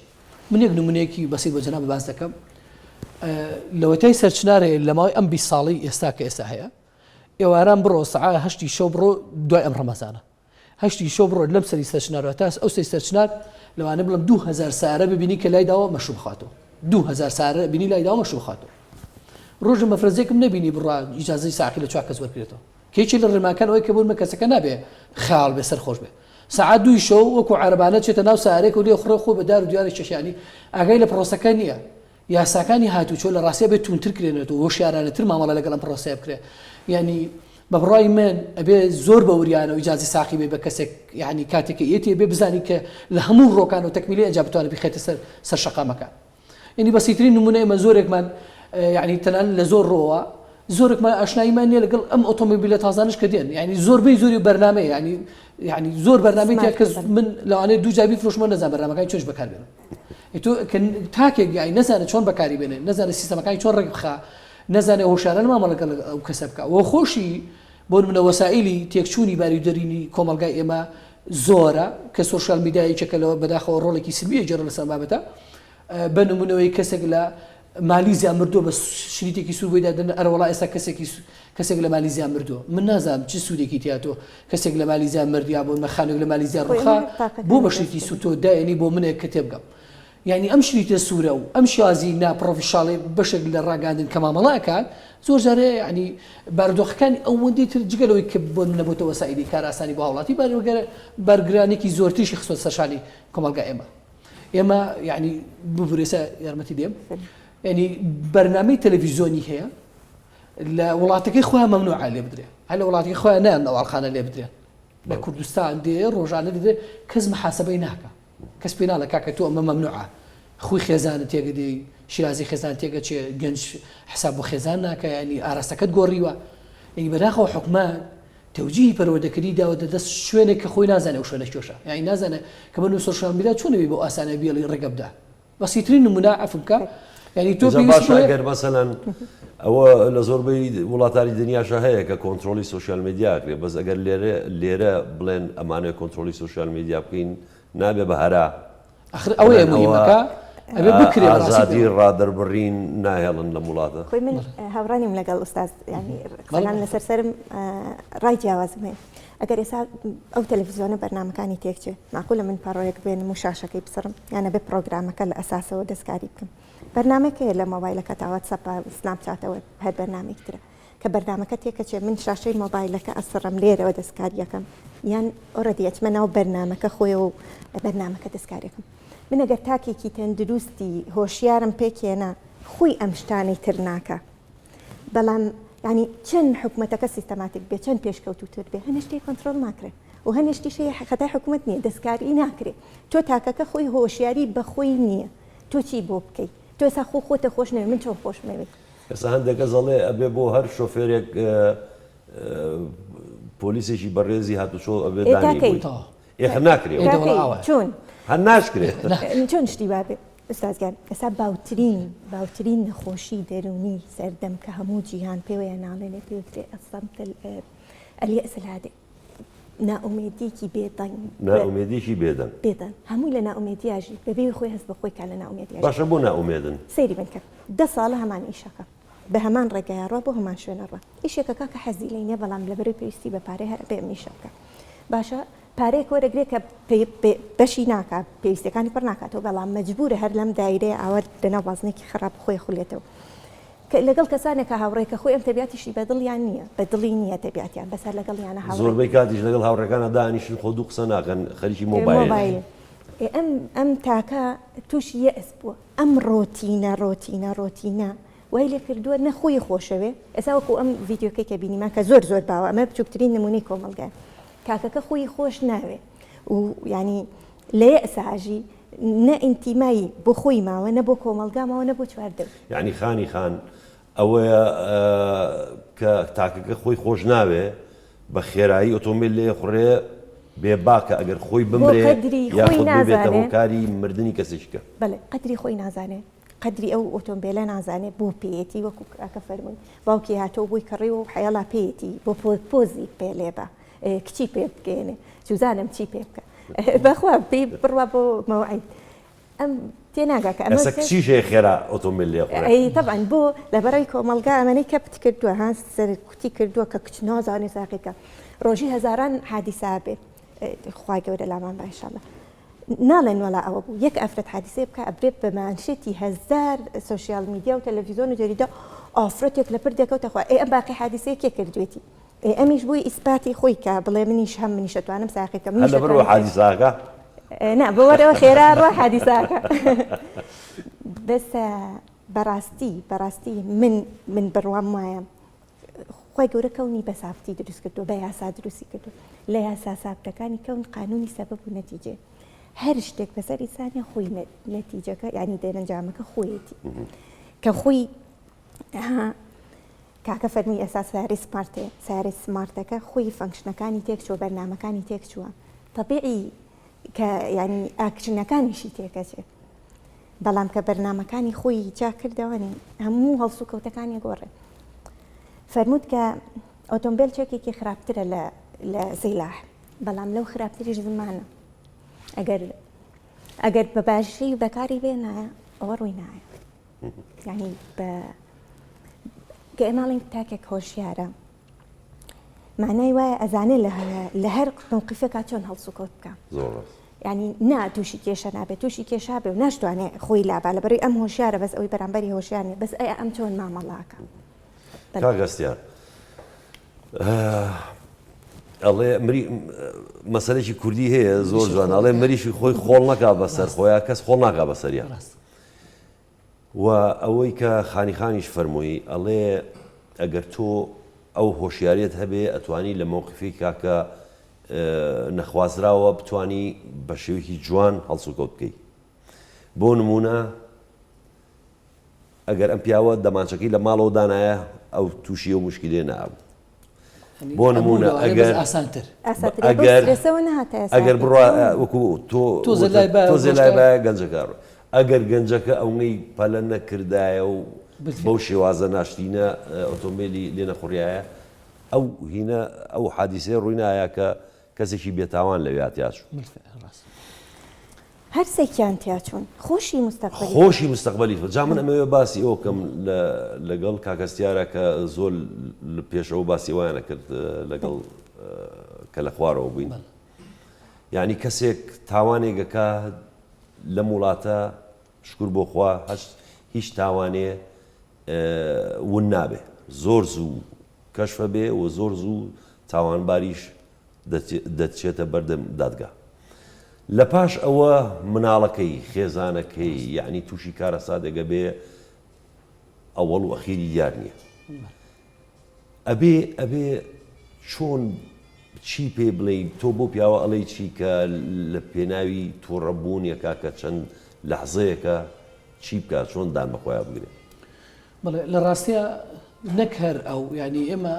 من یەک نمونەیەکی بەسیت بۆ جەنابت باس دەکەم لەوەتای سەرچنار هەیە لە ماوەی ئەم 20 ساڵەی ئێستا کە ئێستا هەیە ئێواران بڕۆ سەعا هەشتی شەو بڕۆ دوای ئەم ڕەمەزانە هەشتی شەو بڕۆ لەم سەری سەرچنارەوە تا ئەو سەری سەرچنار لەوانە بڵم 2000 سارە ببینی کە لای داوە مەشروب خاتەوە 2000 سارە بینی لای داوە مەشروب خاتەوە ڕۆژە مەفرەزێکم نەبینی بڕا ئیجازەی ساقی لە چوار کەس وەرگرێتەوە کە یەکێ لە ڕێنماکان ئەوەیە کە بۆ نمونە کەسەکە نابێ خەیاڵ بێ سەرخۆش بێ سەعات دووی شەو وەکو عەرەبانە چێتە ناو سارێک و لێ خوڕێ خۆی بە دار و دیارە کێشانی ئاگای لە پرۆسەکە نییە یاساکانی هاتوچۆ لە ڕاستیا بێت توندتر کرێنێتەوە هۆشیارانەتر مامەڵە لەگەڵ ئەم پرۆسەیە بکرێ یعنی بە بڕای من ئەبێ زۆر بە وریانە و ئیجازی ساقی بێ بە کەسێک یعنی کاتێک کە یەتی بێ بزانی کە لە هەموو ڕۆکان و تەکمیلی ئەنجام بتوانێت بخێتە سەر سەر شەقامەکان یعنی بەسیترین نمونە ئێمە زۆرێکمان یعنی تەنانەت لە زۆر ڕۆوە زۆرێکمان ئاشناییمان نییە لەگەڵ ئەم ئۆتۆمۆبیلە تازانش کە دێن یعنی زۆربەی زۆری بەرنامەیە یعنی یعنی زۆر بەرنامەی تیا کە من لەوانەیە دوو جار بیفرۆشمەوە نەزانم بەرنامەکانی چۆنش بەکاربێنم تۆ کە تاکێک یعنی نەزانێت چۆن بەکاری بێنێ نەزانێت سیستەمەکانی چۆن ڕێک بخا نەزانێت هۆشیارانە مامەڵە لەگەڵ ئەو کەسە بکا وە خۆشی بۆ نمونە وەسائیلی تێکچوونی باری دەرینی کۆمەڵگای ئێمە زۆرە کە سۆشیال میدیا یەکێکە لەوە بەداخەوە ڕۆڵێکی سلبی ئەگێڕێ لەسەر بابەتە بە نمونەوەی کەسێک لە مالیزیا مردووە بە شریتێکی سوور بۆی دادەنێن ئەرەوەڵا ئێستا کەسێکی کەسێک لە مالیزیا مردووە من نازانم چ سوودێکی تیا تۆ کەسێک لە مالیزیا مرد یا بۆ خانوێک لە مالیزیا ڕوخا بۆ بە شریتی سوور تۆ دایەنی بۆ منێک کە تێبگەم یعنی ئەم شریتە سوورە و ئەم شازی ناپڕۆفیشاڵی بەشێک لە ڕاگەاندن کە مامەڵە ئەکات زۆر جارێ یعنی بارودۆخەکانی ئەوەندەی تر جگە لەوەی کە بۆ نمونە بۆتە وەسائیلی کارئاسانی بۆ هاوڵاتی بارگرانێکی زۆرتریشی خستۆتە سەر شانی کۆمەڵگای ئێمە. ئێمە یعنی ببورە ئێستا یارمەتی دێم یعنی بەرنامەی تەلەڤیزیۆنی هەیە لە وڵاتەکەی خۆیان مەمنوعە لێ بدرێ هەر لە وڵاتەکەی خۆیان نایان نەواڵخانە لێ بدرێن لە کوردستان دێ ڕۆژانە دێ کەس محاسبەی ناکە کەس پێی ناڵێ کاکە تۆ ئەمە مەمنوعە خوی خێزانت تێگەدەی شیرازی خێزان تێگەچێ گەنج حساب بۆ خێزان ناکە ینی ئاراستەکەت گۆڕیوە یعنی بەداخەوە حکومەت تەوجیهی پەروەردەکردنی داوەتە دەست شوێنێک کە خۆی نازانێ ئەو شوێنە کوێشە یانی نازانێ کە بە سۆشیال میدیا چۆن ئەبی بەو ئاسانە بیڵی ڕێگە بدە بەسیترین نمونە عەفو بکە یعنی تۆ جا باشە ئەگەر مەسەلەن ئەوە لە زۆربەی وڵاتانی دنیاشە هەیە کە کۆنترۆڵی سۆشیال میدیا کرێ بەس ئەگەر لێرە لێرە بڵێن ئەمانەوێ کۆنترۆڵی سۆشیال میدیا بکەین نابێ بە هەرا ئەخر ئەوەیە مهمەکە ئەبێ بکرێ ئازادی ڕادەربڕین ناهێڵن لەم وڵاتە. خۆی من هاوڕا نیم لەگەڵ ئوستاز یانی قسەکان لەسەر سەرم ڕای جیاوازم هەیە ئەگەر ئێستا ئەو تەلەفزیۆنە بەرنامەکانی تێکچێ معقولە من پەڕۆیەک بێنم و شاشەکەی بسڕم یان ئەبێ پڕۆگرامەکە لە ئەساسەوە دەستکاری بکەم بەرنامەکە هەیە لە مۆبایلەکە تا واتساپ سناپ چاتەوە هەر بەرنامەیەک ترە کە بەرنامەکە تێکەچێ من شاشەی مۆبایلەکە ئەسڕم لێرەوە دەستکاریەکەم یان already ئەچمە ناو بەرنامەکە خۆیەوە و بەرنامەکە دەستکاریەکەم من ئەگەر تاکێکی تەندروستی هۆشیارم پێکهێنا خۆی ئەم شتانەی تر ناکا بەڵام یعنی چەند حکومەتەکە سیستەماتیک بێ چەند پێشکەوتوتر بێ هەنێ شتێک کۆنترۆڵ ناکرێ و هەنێ شتیش هەیە خەتای حکومەت نییە دەستکاری ناکرێ تۆ تاکەکە خۆی هۆشیاری بەخۆی نییە تۆ چی بۆ بکەی تۆ ئێستا خۆ خۆتە خۆش نەوێ من چۆن خۆشمەوێی ئێستا هەندێک کەس ئەڵێ ئەبێ بۆ هەر شۆفێرێک پۆلیسێکی بەڕێزی هاتوچۆ ئەبێ دانی بۆی. ئێ هەر ناکرێ چۆن هەر ناشکرێ چۆن شتی وابێ ئوستاز گیان ئێستا باوترین باوترین نەخۆشی دەروونی سەردەم کە هەموو جیهان پێوەیە ناڵێنێ پێوترێ الصمت اليأس الهادئ نائومێدیەکی بێدەنگ. نائومێدیەکی بێدەنگ. بێدەنگ هەمووی لە نائومێدیا ژی بەبێ خۆی هەست بە خۆی کا لە نائومێدیا ژی. باشە بۆ نائومێدن؟ سەیری من کە دە ساڵە هەمان ئیشەکە بە هەمان ڕێگایا ڕوا بۆ هەمان شوێنە ڕوا ئیشێکە کاکە حەزی لێی نیە بەڵام لەبەرەی پێویستی بە پارەیە هەر ئەبێ ئەم ئیشە بکا باشە پارەیەک وەرەگرێ کە بەشی ناکا پێویستیەکانی پڕ ناکاتەوە بەڵام مەجبورە هەر لەم دایرەیە ئاوا لەناو بازنەیەکی خراپ خۆی خولێتەوە لەگەڵ کەسانێکا هاوڕێ کە خۆی ئەم تەبیاتیشی بە دڵیان نییە، بە دڵی نییە تەبیاتیان، بەس هەر لەگەڵیانە هاوڕێ. زۆربەی کاتیش لەگەڵ هاوڕێکانا دائەنیشن خۆ دوو قسە ناکەن خەریکی مۆبایلن. مۆبایل. ئێ ئەم ئەم تاکە تووشی یەئس بووە. ئەم ڕۆتینە ڕۆتینە ڕۆتینە وای لێ کردووە نە خۆی خۆشەوێ، ئێستا وەکوو ئەم ڤیدیۆکەی کە بینیمان کە زۆر زۆر باوە، ئەمە بچووکترین نموونەی کۆمەڵگایە. کاکەکە خۆی خۆش ناوێ و یانی لە یەئسا ئەژی، نە ئینتیمای بۆ خۆی ماوە نە بۆ کۆمەڵگا ماوە نە بۆ چواردەور. یەعنی خانی خان ئەوەیە کە تاکەکە خۆی خۆش ناوێ بە خێرایی ئۆتۆمبیل لێ خوڕێ بێ باکە ئەگەر خۆی بۆ بمرێ قەدری خۆی یاخود ببێتە نازانێ. هۆکاری مردنی کەسێکی کە. بەڵێ قەدری خۆی نازانێ قەدری ئەو ئۆتۆمبیلە نازانێ بۆ پێیەتی وەکو کاکە فەرمووی باوکی هاتۆ بۆی کڕیوە و حەیەڵا پێیەتی بۆ پۆزی پێ لێبا کچی پێ بگەیەنێ چوزانم چی پێ بکە. بەخوا پێی بڕوا بۆ مەوعید ئەم تێناگا کە ئەمە ئێستا کچیش هەیە خێرا ئۆتۆمبیل لێ خوڕێ. ئەی تەبعەن بۆ لەبەرەی کۆمەڵگا ئەمەنەی کەپت کردووە ها سەرکوتی کردووە کە کچ نازانێ ساقی بکا ڕۆژی هەزاران حادیسە بێ خوای گەورە لامان با ئینشاءاللە ناڵێن وەڵا ئەوە بوو یەک ئافرەت حادیسەیە بکا ئەبرێ بە مانشێتی هەزار سۆشیال میدیا و تەلەڤیزیۆن و جەریدە ئافرەتێک لە پردێک کەوتە خوار ئەی ئەم باقی حادیسەیە کێ کردوێتی ئێ ئەمیش بۆی ئیسپاتی خۆی کا بڵێ منیش هەم منیش ئەتوانم ساقی بکەم هەر لەبەر ئەوە حادیساکە؟ نا بۆوەرەوە خێرا ڕوا حادیساکە بەس بەڕاستی بەڕاستی من من بڕوام وایە خی گەورە کەونی بە سافتی دروست کردو بە یاسا دروستی کردو لە یاسا سابتەکانی کەون قانونی سەبەب و نەتیجێ هەر شتێک بەسەر ئینسانە خۆی نەتیجەکە ینی دەرەنجامەکە خۆیەتی کە خۆی کاکە فەرمووی ئێستا سەیارەی smart ێ سەیارەی smart ەکە خۆی function ەکانی تێک چووە بەرنامەکانی تێک چووە تەبیعی کە ینی ئاکشنەکانیشی تێکەچێ بەڵام کە بەرنامەکانی خۆی چاک کردەوەنی هەموو هەڵسوکەوتەکانی گۆڕێ فەرمووت کە ئۆتۆمبیل چەکێکی خراپترە لە لە سیلاح بەڵام لەو خراپتریش زمانە ئەگەر ئەگەر بە باشی بەکاری بێنایە ئەوە ڕووی نایە یعنی بە کە ئێمە ئەڵێین تاکێک هۆشیارە معنای وایە ئەزانێ لە هەر مووقفێکا چۆن هەڵسوکەوت بکە ینی نا تووشی کێشە نابێت تووشی کێشا بێ و ناشتوانێ خۆی لابا لە بەروی ئەم هۆشیارە بەس ئەوی بەرامبەری هۆشیار نیە بەس ئەیا ئەم چۆن مامەڵاکە کاک هەستیار ئەڵێ مری مەسەلێکی کوردی هەیە زۆر جوان ئەڵێ مریشی خۆی خۆڵ نەکا بەسەر خۆیان کەس خۆڵ ناکا بەسەریان و ئەوەی کە خانی خانیش فەرمووی ئەڵێ ئەگەر تۆ ئەو هۆشیاریت هەبێ ئەتوانی لە مەوقفێکا کە نەخوازراوە بتانی بە شێوەیەکی جوان هەڵسوکەوت بکەی بۆ نمونە ئەگەر ئەم پیاوە دەمانچەکەی لە ماڵەوە دانایە ئەو تووشی ئەو مشکلێ نابوو بۆ نمونە ئەگەر ئاسانتر ئەگەر ئەگەر بڕوا وەکو تۆ تۆزێ لای بایە گەنجەکە ئەگەر گەنجەکە ئەونەی پەلە نەکردایە و بەو شێوازە ناشتینە ئۆتۆمبیلی لێ نەخوڕایە ئەو هینە ئەو حادیسەیە ڕووی نایە کە کەسێکی بێتاوان لەویا تیاچوو. هەرسێکیان تیاچوون خۆشی مستەقبەلی خۆشی مستەقبەلی جا من ئەمەوێ باسی ئەوە بکەم لەگەڵ کاک هەستیارە کە زۆر پێش ئەوە باسی ئەویانە کرد لەگەڵ کە لە خوارەوە بووین یعنی کەسێک تاوانێکەکە لەم وڵاتە شکر بۆ خوا هەشت هیچ تاوانێ ون نابێ زۆر زوو کەشفە بێ و زۆر زوو تاوانباریش دەچێتە بەردەم دادگا لە پاش ئەوە مناڵەکەی خێزانەکەی یعنی تووشی کارەساتێک ئەبێ ئەوەڵ و ئەخیری دیار نییە ئەبێ ئەبێ چۆن چی پێ بڵێ تۆ بۆ پیاوە ئەڵێ چی کە لە پێناوی تووڕەبوونیەکە کە چەند لەحزەیەکە چی بکە چۆن دان بەخۆیان بگرێ بەڵێ لە ڕاستیا نەک هەر ئەو یانی ئێمە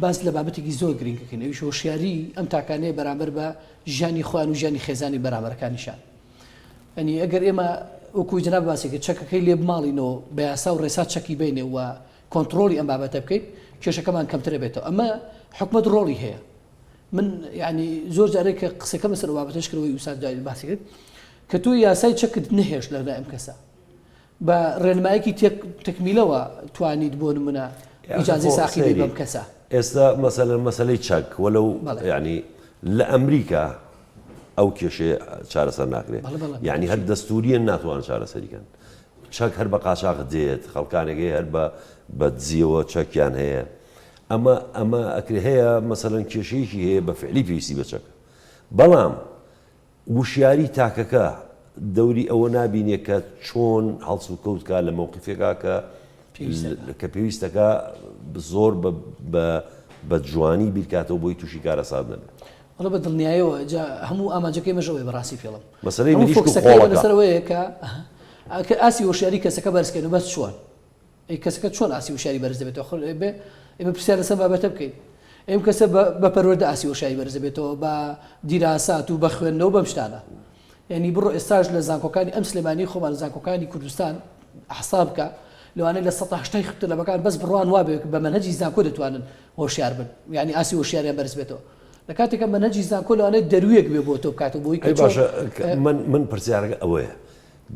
باس لە بابەتێکی زۆر گرنگەکەین ئەویش هۆشیاری ئەم تاکانەیە بەرامبەر بە ژیانی خۆیان و ژیانی خێزانی بەرامبەرەکانیشان ئەنی ئەگەر ئێمە وەکو جناب باسێکە چەکەکەی لێ بماڵینەوە بە یاسا و ڕێسا چەکی بینێ و کۆنتترۆلی ئەم بابەتە بکەیت کێشەکەمان کەمترە بێتەوە ئەمە حکومت ڕۆڵی هەیە من یعنی زۆر جارێک کە قسەکەم لەسەر بابەتەش کردەوەی ئوساد جاری باسی کرد کە تۆ یاسای چەکت نەهێشت لە ئەم کەسە بە ڕێنمایەکی تەکمیلەوە توانیت بۆ نمونە ئیجازەی ساقی بەی بەم کەسە. ئێستا مەسەلەن مەسەلەی چەک وەلەو یانی لە ئەمریکا ئەو کێشەیە چارەسەر ناکرێت یانی هەر دەستوریە ناتوان چارەسەری کەن چەک هەر بە قاچاخ دێت خەڵکانێک هەیە هەر بە بە دزیەوە چەکیان هەیە ئەمە ئەمە ئەکرێ هەیە مەسەلەن کێشەیەکی هەیە بە فعلی پێویستی بە چەکە بەڵام وشیاری تاکەکە دەوری ئەوە نابینێ کە چۆن هەڵسوکەوت کا لە مەوقیفێکا کە کە پێویستەکە زۆر بە جوانی بیرکاتەوە بۆی تووشی کارەسات نەبێت. وەڵا بە دڵنیایەوە جا هەموو ئامانجەکەی مەش ئەوەیە بەڕاستی پێڵم مەسەلەی هەموو مریشک و فۆکسەکەی خۆڵەکە. لەسەر ئەوەیە کە کە ئاستی هۆشیاری کەسەکە بەرزکەین و بەس چۆن ئەی کەسەکە چۆن ئاستی وشیاری بەرز دەبێتەوە خۆ ئێمە ئێمە پرسیار لەسەر بابەتە بکەین ئەم کەسە بە پەروەردە ئاستی وشیاری بەرز دەبێتەوە بە دیراسات و بە خوێندنەوە بەم شتانە یعنی بڕۆ ئێستاش لە زانکۆکانی ئەم سلێمانی خۆمان لە زانکۆکانی کوردستان حساب بکە لەوانەیە لە 180 تەلەبەکان بەس بڕوان وابێ بە مەنهەجی زانکۆ دەتوانن هۆشیار بن یعنی ئاستی هۆشیاریان بەرز بێتەوە. لە کاتێکە مەنهەجی زانکۆ لەوانەیە دەرویەک بێ بۆ تۆ بکاتەوە بۆی کە باشە من من پرسیارەکە ئەوەیە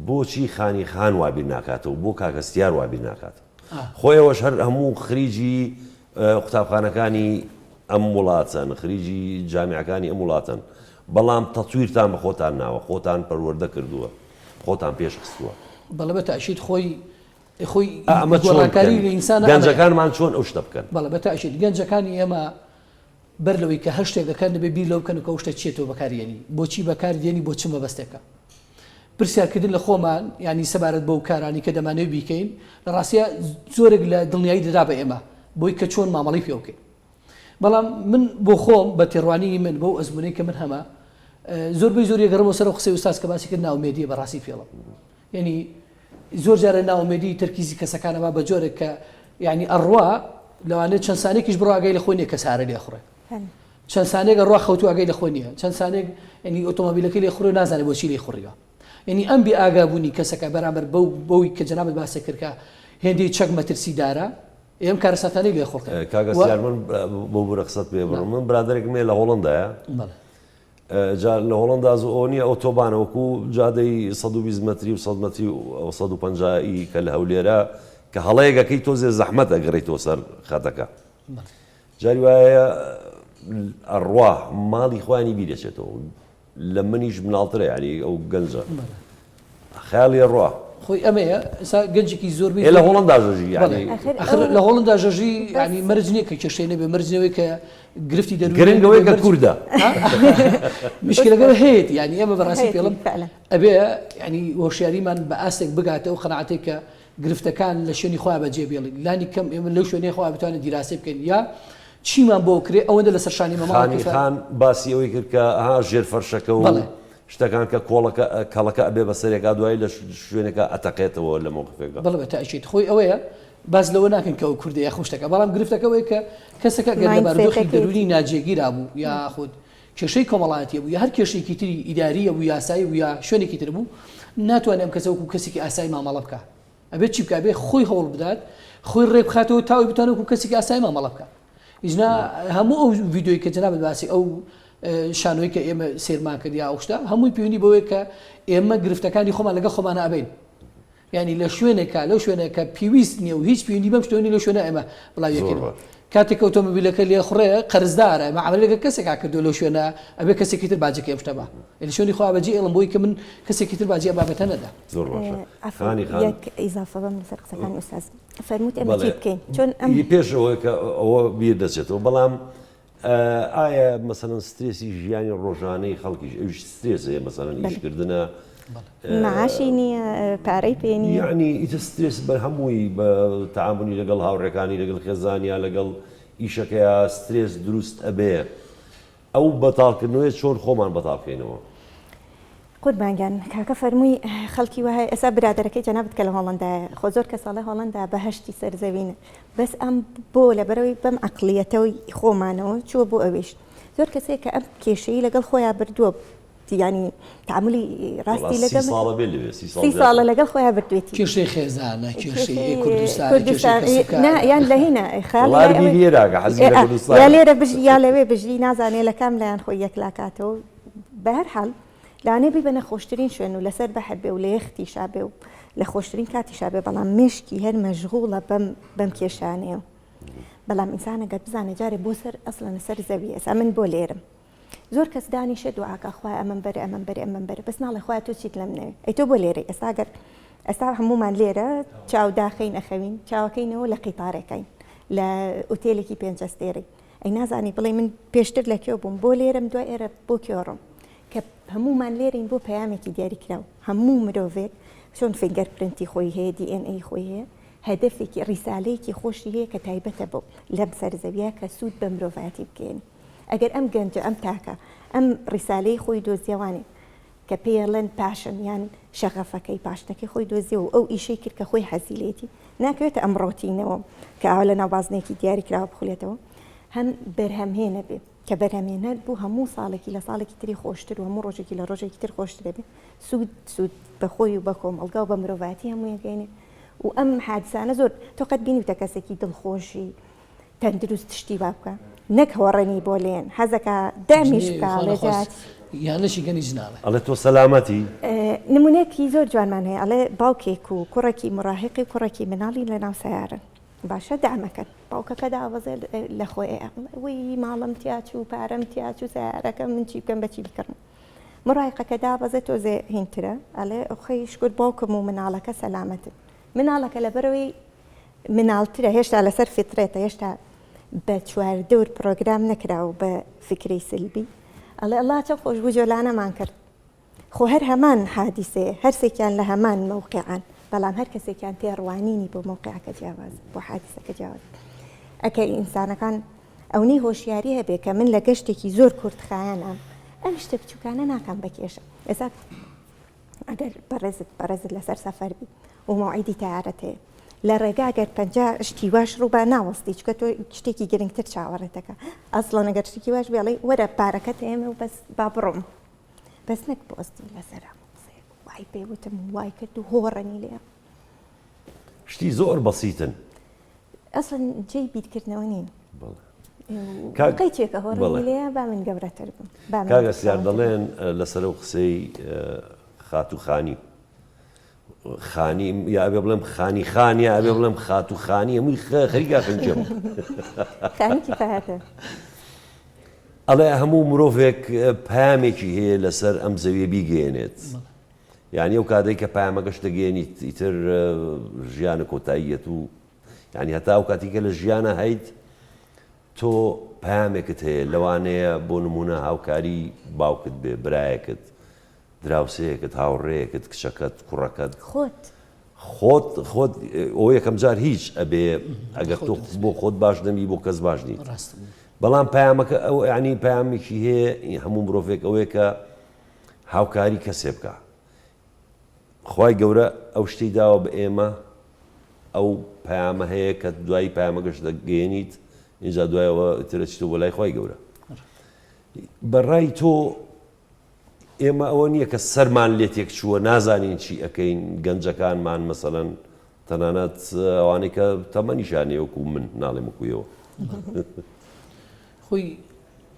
بۆچی خانی خان وا بیر ناکاتەوە بۆ کاک هەستیار وا بیر ناکاتەوە خۆ ئێوەش هەر هەموو خریجی قوتابخانەکانی ئەم وڵاتەن خریجی جامیعەکانی ئەم وڵاتەن بەڵام تەتویرتان بە خۆتان ناوە خۆتان پەروەردە کردووە خۆتان پێش خستووە. بەڵێ بە تەئکید خۆی خۆی ئەمە چۆن گۆڕانکاری بکەن لە ئینسانە ئەمەیە. گەنجەکانمان چۆن ئەو شتە بکەن؟ بەڵێ بە تەئکید گەنجەکانی ئێمە بەر لەوەی کە هەر شتێک دەکەن دەبێ بیر لەوە بکەن کە ئەو شتە چییە تۆ بەکاری یەنی بۆچی بەکاری دێنی بۆ چ مەبەستێکە پرسیارکردن لە خۆمان یانی سەبارەت بەو کارانەی کە دەمانەوێت بیکەین لە ڕاستیا زۆرێک لە دڵنیایی دەدا بە ئێمە بۆی کە چۆن مامەڵەی پێ بکەین بەڵام من بۆ خۆم بە تێڕوانینی من بەو ئەزمونەی کە من هەمە زۆربەی زۆر یەگەڕمەوە سەر قسەی ئوستاز کە باسی کرد ناومێدیە بەڕاستی فێڵم یعنی زۆر جارە ناومێدی تەرکیزی کەسەکانە با بە جۆرێک کە یعنی ئەڕوا لەوانەیە چەند سانێکیش بڕوا ئاگای لە خۆی نییە کەس هارە لێ خوڕێ چەند سانێک ئەڕوا خەوتوو ئاگای لە خۆی نییە چەند سانێک یعنی ئۆتۆمۆبیلەکەی لێ خوڕێ نازانێ بۆچی لێ خوڕیوە یعنی ئەم بێ ئاگابوونی کەسەکە بەرامبەر بەو بەوی کە جەنابت باسی کرد کە هێندەی چەک مەترسیدارە ئێم کارەساتانەی لێ خوڵقێ کاک هەستیار من بۆ بورە قسەت پێ بڕم من برادەرێکم هەیە لە هۆڵندایە جا لە هۆڵندا زۆ ئەوە نییە ئۆتۆبانە وەکو جادەی 120 مەتری و 100 مەتری و 150 ی کە لە هەولێرە کە هەڵەیەکەکەی تۆزێ زەحمەت ئەگەڕێیتەوە سەر خەتەکە جاری وایە ئەڕوا ماڵی خۆیانی بیرەچێتەوە لە منیش مناڵترە یانی ئەو گەنجە خەیاڵی ئەڕوا. خۆی ئەمەیە ئێستا گەنجێکی زۆربەی ئێ لە هۆڵندا ژەژی یانی ئەخر لە هۆڵندا ژەژی یانی مەرج نییە کە کێشەی نەبێ مەرج نییە کە گرفتی دەروونی گرنگ ئەوەیە کە کوردە مشکلەکە هەیەتی یانی ئێمە بەڕاستی پێڵم ئەبێ یانی هۆشیاریمان بە ئاستێک بگاتە ئەو قەناعەتێک کە گرفتەکان لە شوێنی خۆیان بەجێ بێڵین لانی کەم ئێمە لەو شوێنەی خۆیان بتوانین دیراسەی بکەین یا چیمان بۆ کرێ ئەوەندە لەسەر شانی مەماڵ خانی خان باسی ئەوەی کرد کە ها ژێر فەرشەکە و شتەکان کە کۆڵەکە کەڵەکە ئەبێ بە سەرێکا دوایی لە شوێنێکا ئەتەقێتەوە لە مەوقفێکا. بەڵێ بە تەئکید خۆی ئەوەیە باس لەوە ناکەن کە ئەو کوردە یاخود شتەکە بەڵام گرفتەکە ئەوەیە کە کەسەکە گەر لە بارودۆخی دەروونی ناجێگیرا بوو یاخود کێشەی کۆمەڵایەتی بوو یا هەر کێشەیەکی تری ئیداریە بوو یاسایی بوو یا شوێنێکی تر بوو ناتوانێت ئەم کەسە وەکو کەسێکی ئاسایی مامەڵە بکا ئەبێت چی بکا ئەبێت خۆی هەوڵ بدات خۆی ڕێک بخاتەوە تا ئەوی بتوانێت وەکو کەسێکی ئاسایی مامەڵە بکا ئیجنا هەموو ئەو ڤیدیۆی کە جەنابت باسی ئەو شانۆی کە ئێمە سێرمان کرد یا ئەو شتە هەمووی پەیوەندی بەوەیە کە ئێمە گرفتەکانی خۆمان لەگەڵ خۆمانە ئەبین یانی لە شوێنێکا لەو شوێنە کە پیویست نییە و هیچ پەیوەندی بەم شتەوە نیە لەو شوێنە ئێمە بڵاوی ئەکەینەوە کاتێک کە ئۆتۆمۆبیلەکە لێخوڕێ قەرزدارە ئێمە عەمەلی لەگەڵ کەسێکا کردووە لەو شوێنە ئەبێ کەسێکی تر باجەکەی ئەم شتە با لە شوێنی خۆ بەجێ ئێڵم بۆی کە من کەسێکی تر باجی ئەم بابەتە نەدا. زۆر باشە عەفو خانی خان. یەک ئیزافە بەم لەسەر قسەکانی ئوستاز فەرمووت ئێمە بەڵێ چی بکەین چۆن ئەم ی پێش ئەوەی کە ئەوە بیر دەچێتەوە بەڵام ئایا مەسەلەن سترێسی ژیانی ڕۆژانەی خەڵکیش ئەویش سترێس هەیە مەسەلەن ئیشکردنە معاشی نییە پارەی پێ نییە یعنی ئیتر سترێس بە هەمووی بە تەعامولی لەگەڵ هاوڕێکانی لەگەڵ خێزانیا لەگەڵ ئیشەکەیا سترێس دروست ئەبێ ئەو بەتاڵکردنەوەی چۆن خۆمان بەتاڵ بکەینەوە؟ قوربان گیان کاکە فەرمووی خەڵکی وەهای ئێستا برادەرەکەی جەنابت کە لە هۆڵەندایە خۆ زۆر کەس ئەڵێ هۆڵەندا بەهەشتی سەر زەوینە بەس ئەم بۆ لەبەرەوەی بەم عەقڵیەتەوەی خۆمانەوە چووە بۆ ئەوێش زۆر کەسێک کە ئەم کێشەی لەگەڵ خۆیان بردووە یانی تعاملی ڕاستی لەگەڵ ساڵە بێ لەوێ سی ساڵە لەگەڵ خۆیان بردوێتی کێشەی خێزانە کێشەی کوردستان کوردستان نا یان لە هینە یا لێرە بژی یا لەوێ بژی نازانێ لە کام لایەن خۆی یەکلاکاتەوە بەهەرحاڵ لەوانەیە بیبەنە خۆشترین شوێن و لەسەر بەحر بێ و لە یەختیشا بێ و لە خۆشترین کاتیشا بێ بەڵام مێشکی هەر مەشغوڵە بەم بەم کێشانەیە بەڵام ئینسان ئەگەر بزانێ جارێ بۆ سەر ئەسڵەن لەسەر زەوی ئێستا من بۆ لێرم زۆر کەس دانیشێ دوعاکە خوای ئەمەم بەرێ ئەمەم بەرێ ئەمەم بەرێ بەس ناڵێ خوای تۆ چیت لەم نەوێ ئەی تۆ بۆ لێرەی ئێستا گەر ئێستا هەمومان لێرە چاو داخەین ئەخەوین چاوەکەینەوە لە قیتارێکین لە ئوتێلێکی پێنجەستێرەی ئەی نازانی بڵێی من پێشتر لە کوێ بووم بۆ لێرەم دوای ئێرە بۆ کوێ ڕۆم کە هەموومان لێرەین بۆ پەیامێکی دیاریکراو هەموو مرۆڤێک چۆن fingerprint ی خۆی هەیە DNA خۆی هەیە هەدەفێکی ڕیسالەیەکی خۆشی هەیە کە تایبەتە بۆ لەم سەر زەویە کە سوود بە مرۆڤایەتی بگەیەنی ئەگەر ئەم گەنجە ئەم تاکە ئەم ڕیسالەی خۆی دۆزیەوانێ کە پێیەڵێن passion یان شەغەفەکەی passion ەکەی خۆی دۆزیەوە و ئەو ئیشەی کرد کە خۆی حەزی لێتی ناکەوێتە ئەم ڕۆتینەوە کە ئاوا لە ناو بازنەیەکی دیاری کراوە بخولێتەوە هەم بەرهەمهێنە بێ کە بەرهەمهێنەر بوو هەموو ساڵێکی لە ساڵێکی تری خۆشتر و هەموو ڕۆژێکی لە ڕۆژێکی تر خۆشترە بێ سوود سوود بە خۆی و بە کۆمەڵگا و بە مرۆڤایەتی هەموویەگەینێ و ئەم حادسانە زۆر تۆ قەت بینیوتە کەسێکی دڵخۆشی تەندروست شتی وا بکە؟ نەک هۆڕنی بۆ لێن حەزەکا دەمیش بکا ئەڵێ جا یانەشی گەنی جناڵە. ئەڵێ تۆ سەلامەتی؟ نمونەیەکی زۆر جوانمان هەیە ئەڵێ باوکێک و کوڕێکی مراهقی و کوڕێکی مناڵی لەناو سەیارەن باشە دەعمەکەن باوکەکە دابەزێ لە خۆی وی ماڵم تیا چوو پارەم تیا چوو سەیارەکەم من چی بکەم بە چی بکڕم مراهقەکە دابەزێ تۆزێ هینترە ئەڵێ ئۆخەی شکر باوکم و مناڵەکە سەلامەتن مناڵەکە لەبەرەوەی مناڵترە هێشتا لەسەر فیترەتە هێشتا بە چواردەور پڕۆگرام نەکراوە بە فیکرەی سلبی ئەڵێ ئەڵا چەند خۆش بوو جۆلانەمان کرد خۆ هەر هەمان حادیسەیە هەرسێکیان لە هەمان مەوقعان بەڵام هەر کەسێکیان تێڕوانینی بۆ مەوقعەکە جیاواز بۆ حادیسەکە جیاواز ئەکە ئینسانەکان ئەونەی هۆشیاری هەبێ کە من لە گەشتێکی زۆر کورتخایەنام ئەم شتە بچووکانە ناکەم بە کێشە ئێستا ئەگەر بەڕێزت بەڕێزت لەسەر سەفەر بی و مەوعیدی تەیارەت هەیە لە ڕێگا گەر 50 شتی واش ڕووبا ناوەستی چکە تۆ شتێکی گرنگتر چاوەڕێتەکە ئەسڵەن ئەگەر شتێکی واش بێڵی وەرە پارەکەت ئێمە و بەس با بڕۆم بەس نەک بۆستی لەسەر هەموو قسەیەک وای پێ وتم وای کرد و هۆڕەنی لێ شتی زۆر بەسیتن ئەسڵەن جێی بیرکردنەوە نین. قەیچێکە هۆڕی لێیە با من گەورەتر بم. کاک هەستیار دەڵێن لەسەر ئەو قسەی خاتوو خانی خانی یا ئەبێ بڵێم خانی خان یا ئەبێ بڵێم خاتوو خانی هەمووی خەریکا خنکێم. خانی کفایەتە. ئەڵێ هەموو مرۆڤێک پامێکی هەیە لەسەر ئەم زەویە بیگەیەنێت. یعنی ئەو کاتێک کە پامەکەش دەگەێنیت ئیتر ژیانە کۆتاییەت و یانی هەتا ئەو کاتی کە لە ژیانە هەیت تۆ پەیامێکت هەیە لەوانەیە بۆ نمونە هاوکاری باوکت بێ برایەکت دراوسەیەکت هاوڕێیەکت کچەکەت کوڕەکەت خۆت خۆت خۆت ئەو یەکەم جار هیچ ئەبێ ئەگەر تۆ بۆ خۆت باش نەبی بۆ کەس باش نیت بەڵام پەیامەکە ئەو ینی پەیامێکی هەیە هەموو مرۆڤێک ئەوەیە کە هاوکاری کەسێ بکە خوای گەورە ئەو شتەی داوە بە ئێمە ئەو پەیامە هەیە کە دوایی پەیامەکەش دەگەیەنیت ئینجا دوایەوە ئیتر ئەچیتەوە بۆ لای خوای گەورە بەڕای تۆ ئێمە ئەوە نییە کە سەرمان لێ تێک چووە نازانین چی ئەەکەین گەنجەکانمان مەسەەن تەنانەت ئەوانەی کە تەمەنیشانەیە وەکو من ناڵێم وەکویەوە خۆی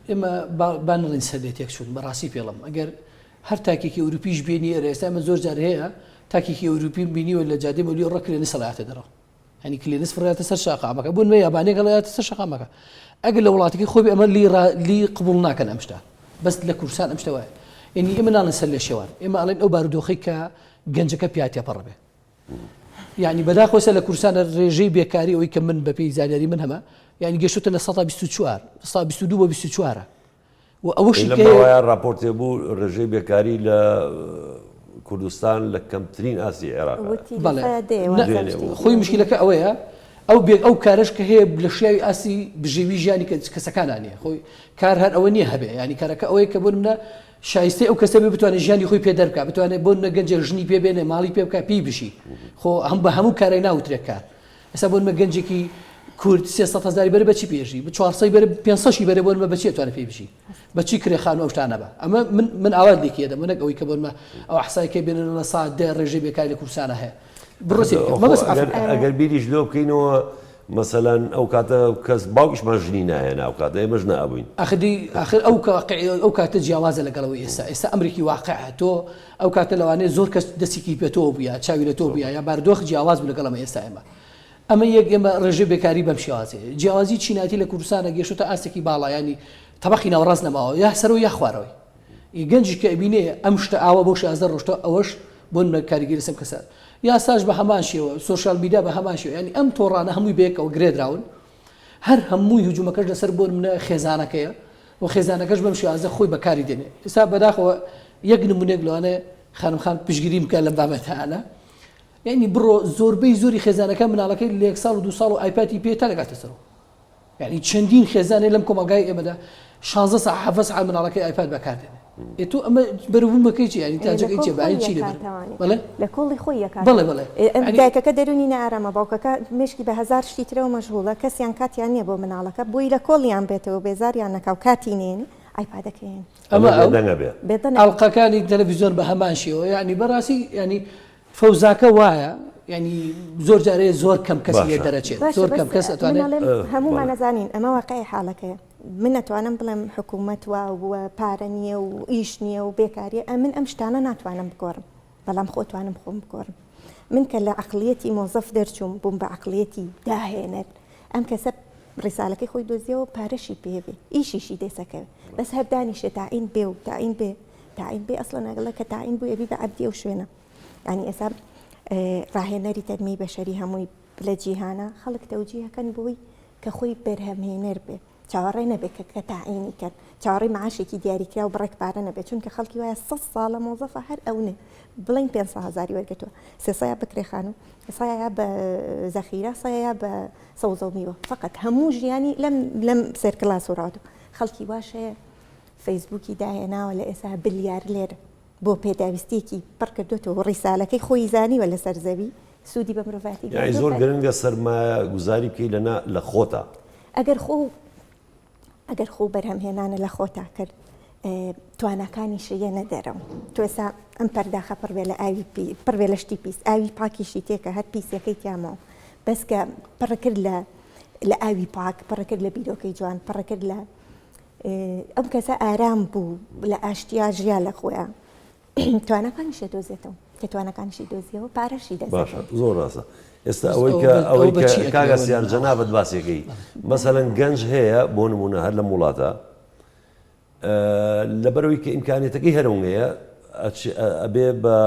ئێمە با نەڵێن سەر لێ تێک چوون بەڕاستی پێڵم ئەگەر هەر تاکێکی ئەوروپیش بێنی ئێرە ئێستا ئەمە زۆر جار هەیە تاکێکی ئەوروپیم بینیوە لە جادەی مەولی ڕە کلێنس هەڵاتە دەرەوە هەنی کلێنس فڕاتە سەر شەقامەکە بۆ نمە یابانێک هەڵاتە سەر شەقامەکە ئەگەر لە وڵاتەکەی خۆی ئەمە لی لی قبول ناکەن ئەم شتە بەس لە کوردستان ئەم شتە وایە یعنی ئێمە ناڵێن سەر لێ شێوان ئێمە ئەڵێن ئەو بارودۆخەی کە گەنجەکە پیا تێپەڕ بێ یعنی بەداخەوە سەر لە کوردستان ڕێژەی بێکاری ئەوەی کە من بەپێی زانیاری من هەمە یعنی گەشتە لە 124 122 بۆ 24 و ئەوەشی لە ماوەیە ڕاپۆرتێ بوو ڕێژەی بێکاری لە کوردستان لە کەمترین ئاستی عێراق خۆی مشکلەکە ئەوەیە ئەو بێ ئەو کارش کە هەیە لە شیاوی ئاسی بژێوی ژیانی کە کەسەکانان نیە خۆی کار هەر ئەوە نییە هەبێ ینی کارەکە ئەوەیە کە بۆ منە شایستەی ئەو کەسە بێ بتوانێت ژیانی خۆی پێ دەرکا بتوانێت بۆ نە گەنجێک ژنی پێ بێنێ ماڵی پێ بکە پێی بژی خۆ هەم بە هەموو کارێک ناوترێت کار ئێستا بۆ نمە گەنجێکی کورد 300 هەزاری بەرە بەچی پێژی بە 400 بەرە 500 بەرە بۆ نمە بەچی ئەتوانێت پێی بژی بەچی کرێ خانوو ئەو شتانە بە ئەمە من من ئاوات لێکی ئەدەم نەک ئەوەی کە بۆ نمە ئەو ئەحسای کە بێنن لە سا دە ڕێژەی بێکاری لە کوردستانە هەیە بڕۆ سەیری کە مەبەست ئەگەر ئەگەر بیریش لۆ بکەینەوە مەسەلەن ئەو کاتە کەس باوکیشمان ژنی ناهێنا ئەو کاتە ئێمەش نەئەبووین. ئاخر دی ئاخر ئەو ئەو کاتە جیاوازە لەگەڵ ئەوەی ئێستا ئێستا ئەمرێکی واقعە تۆ ئەو کاتە لەوانەیە زۆر کەس دەستێکی پێ تۆ بووە چاوی لە تۆ بووە یا بارودۆخ جیاواز بوو لەگەڵ ئەمە ئێستا ئێمە ئەمە یەک ئێمە ڕێژەی بێکاری بەم شێوازەیە جیاوازی چینایەتی لە کوردستانە گەشتۆتە ئاستێکی باڵا ینی تەبقی ناوەڕاست نەماوە یا سەرەوە یا خوارەوەی گەنجیش کە ئەبینێ ئەم شتە ئاوا بەو شێوازە ڕۆشتە ئەوەش بۆ نمونە کاریگەری لەسەر کەسە یاساش بە هەمان شێوە سۆشیال میدیا بە هەمان شێوە ینی ئەم تۆڕانە هەمووی بەیەکەوە گرێدراون هەر هەمووی هجومەکەش لەسەر بۆ نمونە خێزانەکەیە و خێزانەکەش بەم شێوازە خۆی بەکاری دێنێ ئێستا بەداخەوە یەک نمونەیەک لەوانەیە خانم خان پشتگیریم بکات لەم بابەتانە یعنی بڕۆ زۆربەی زۆری خێزانەکە مناڵەکەی لە یەک ساڵ و دو ساڵ و ئایپاتی پێ تا دەگاتە سەرەوە یعنی چەندین خێزانێ لەم کۆمەڵگای ئێمەدا شانزە ساعت حەڤە ساعت مناڵەکەی ئایپاد بەکاردێنێ ئێ تۆ ئەمە بەروبوومەکەی چی یعنی تاجەکەی چیە بایی چی لەبەر بەڵێ لە کۆڵی خۆی یەکات بەڵێ بەڵێ دایکەکە دەروونی نائارامە باوکەکە مێشکی بە هەزار شتی ترەوە مەشغوڵە کەسیان کاتیان نییە بۆ مناڵەکە بۆی لە کۆڵیان بێتەوە بێزاریان نەکا و کاتی نێنی ئایپادەکەی هێن ئەمە ئەو بێدەنگە بێ بێدەنگ ئەڵقەکانی تەلەڤیزیۆن بە هەمان شێوە یعنی بەڕاستی یعنی فەوزاکە وایە یعنی زۆر جارێ زۆر کەم کەسی لێ باشە دەرەچێت باشە زۆر بەس کەم کەس من ئەتوانێت ئەڵێم بەڵێ هەموومان ئەزانین ئەمە واقعی حاڵەکەیە. من ئەتوانم بڵێم حکوومەت وا و پارە نییە و ئیش نییە و بێکاریە ئەمن ئەم شتانە ناتوانم بگۆڕم بەڵام خۆ توانم خۆم بگۆڕم من کە لە عەقڵیەتی مۆزەف دەرچووم بووم بە عەقڵیەتی داهێنەر ئەم کەسە ڕیسالەکەی خۆی دۆزیەوە پارەشی پێ بێ ئیشیشی دەسەکەوێ بەس هەر دانیشێ تاعین بێ و تاعین بێ تاعین بێ ئەسڵەن ئەگەڵە کە تاعین بوو ئەبی بە عەبدی ئەو شوێنە یعنی ئێستا ڕاهێنەری تەنمیەی بەشەری هەمووی لە جیهانە خەڵک تەوجیهەکەن بۆی کە خۆی بەرهەمهێنەر بێ چاوەڕێ نەبێ کە کە تاعینی کەن چاوەڕێی معاشێکی دیاریکراو بڕێک پارە نەبێ چونکە خەڵکی وایە سە ساڵە مۆزەفە هەر ئەونێ بڵین 500 هزاری وەرگتووە سێ سەیا بکرێ خانوو سەیا بە زەخیرە سەیا بە سەوزە و میوە فقط هەموو ژیانی لەم لەم سێرکڵا سوڕاوە خەڵکی واش هەیە فەیسبووکی داهێناوە لە ئێستا بلیار لێر بۆ پێداویستیەکی پڕ کردوێتەوە ڕیسالەکەی خۆی زانیوە لەسەر زەوی سوودی بە مرۆڤایەتی یانی زۆر گرنگە سەرمایە گوزاری بکەی لە لە خۆتا. ئەگەر خۆ ئەگەر خۆ بەرهەمهێنانە لە خۆتا کرد تواناکانیشی یەنە دەرەوە تۆ ئێستا ئەم پەرداخە پڕ بێ لە ئاوی پڕ بێ لە شتی پیس ئاوی پاکیشی تێکە هەر پیسەکەی تیامەوە بەس کە پڕکرد لە لە ئاوی پاک پڕکرد لە بیرۆکەی جوان پڕکرد لە ئەم کەسە ئارام بوو لە ئاشتیا ژیا لە خۆیان تواناکانیشی دۆزێتەوە کە تواناکانیشی دۆزیەوە پارەشی دەست باشە زۆر ڕاستە ئێستا ئەوەی کە ئەوەی کە کاک هەستیار جەنابت باسێکەی مەسەلەن گەنج هەیە بۆ نمونە هەر لەم وڵاتە لەبەرەوەی کە ئیمکانیەتەکەی هەرەونەیە ئەبێ بە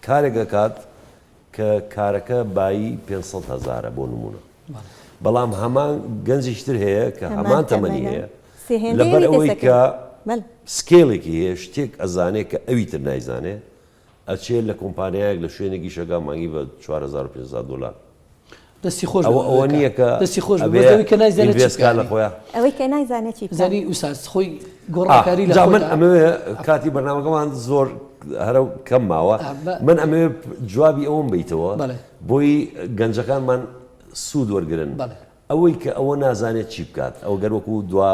کارێک ئەکات کە کارەکە بایی 500 هەزارە بۆ نمونە بەڵام هەمان گەنجیش تر هەیە کە هەمان تەمەنی هەیە لەبەر ئەوەی کە سکێڵێکی هەیە شتێک ئەزانێ کە ئەوی تر نایزانێ ئەچێ لە کۆمپانیایەک لە شوێنێک ئیشەکا مانگی بە 4500 دۆلار. دەستی خۆش ئەوە ئەوە نییە کە دەستی خۆش بێ بەس ئەوەی کە نایزانێ چی ئینڤێست کا لە خۆیا. ئەوەی کە نایزانێ چی بکا. زانی ئوستاز خۆی گۆڕانکاری لە جا من خۆیدا. ئەمەوێ کاتی بەرنامەکەمان زۆر هەرە کەم ماوە من ئەمەوێ جوابی ئەوەم بەیتەوە بەڵێ. بۆی گەنجەکانمان سوود وەرگرن. بەڵێ. ئەوەی کە ئەوە نازانێت چی بکات ئەوە گەر وەکو دوا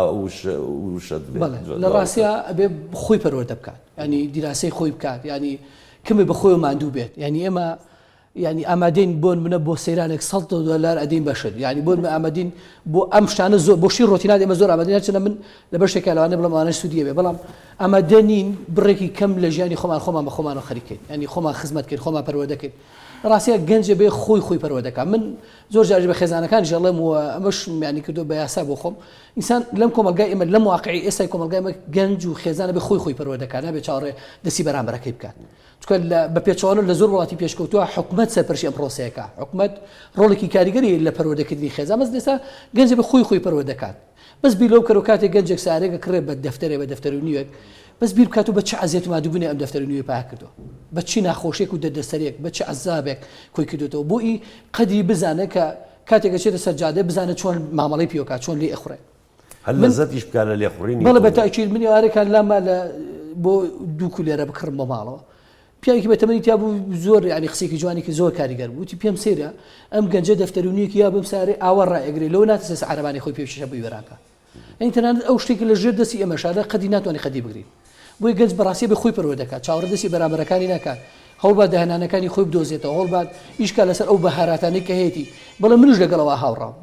وشەت بێت بەڵێ لە ڕاستیا ئەبێ خۆی پەروەردە بکات یانی دیراسەی خۆی بکات یانی کەمێ بە خۆیەوە ماندوو بێت یانی ئێمە یانی ئامادەین بۆ نمونە بۆ سەیرانێک سەد دۆلار ئەدەین بە شت یانی بۆ نمونە ئامادەین بۆ ئەم شتانە زۆر بۆ شتی ڕۆتینات ئێمە زۆر ئامادەین هەرچەندە من لە بەشێکا لەوانەیە بڵێم ئەوانەش سوودی هەبێ بەڵام ئامادە نین بڕێکی کەم لە ژیانی خۆمان خۆمان بە خۆمانەوە خەریک کەین یانی خۆمان خزمەت کەین خۆمان پەروەردە کەین لە ڕاستیا گەنجە بێ خۆی خۆی پەروەردە کات من زۆر جاریش بە خێزانەکانیش ئەڵێم و ئەمەش یانی کردووە بە یاسا بۆ خۆم ئینسان لەم کۆمەڵگای ئێمە لەم واقعی ئێستای کۆمەڵگای ئێمە گەنج و خێزانە بێ خۆی خۆی پەروەردە کات نابێ چاوەڕێ دەستی بەرامبەرەکەی بکات چونکە لە بە پێچەوانە لە زۆر وڵاتی پێشکەوتووە حکومەت سەرپەرشی ئەم پرۆسەیە کا حکومەت ڕۆڵێکی کاریگەری لە پەروەردەکردنی خێزان بەس ئێستا گەنجە بێ خۆی خۆی پەروەردە کات بەس بیر لەوە بکەرەوە کاتێک گەنجێک سارێک ئەکڕێ بە دەفتەرێ بە دەفتەر و نیوێک بەس بیر بکاتەوە بە چ عەزێت و مادووبوونێ ئەم دەفتەر و نیوەی پاک کردووە بە چی ناخۆشیێک و دەردەسەرێک بە چ عەزابێک کۆی کردوێتەوە بۆ ئی قەدری بزانێ کە کاتێک ئەچێتە سەر جادە بزانێت چۆن مامەڵەی پێوەکات چۆن لێ ئەخورێ هەر لەزەتیش بکا لە لێخوڕینی بەڵێ بە تاکید من ئێوارێکان لاما لە بۆ دوو کولێرە بکڕم بۆ ماڵەوە پیاوێکی بە تەمەنی تیا بوو زۆر یعنی قسێکی جوانی کرد زۆر کاریگەر بوو وتی پێم سەیرە ئەم گەنجە دەفتەرونیەکی یا بەم سارێ ئاوا ڕائەگرێ لەوە ناترسێ عەرەبانی خۆی پێ بکێشە بۆی وێران کا یعنی تەنانەت ئەو شتێکی لە ژێر دەستی ئێمەشە لە قەدی ناتوانانی قەدی بگرین بۆیە گەنج بەڕاستی بێ خۆی پەروەردە کات چاوەڕێ دەستی بەرامبەرەکانی نەکات هەوڵبات داهێنانەکانی خۆی بدۆزێتەوە هەوڵبات ئیش کات لەسەر ئەو بەهاراتانەی کە هەیەتی بەڵێ منیش لەگەڵەوە هاوڕام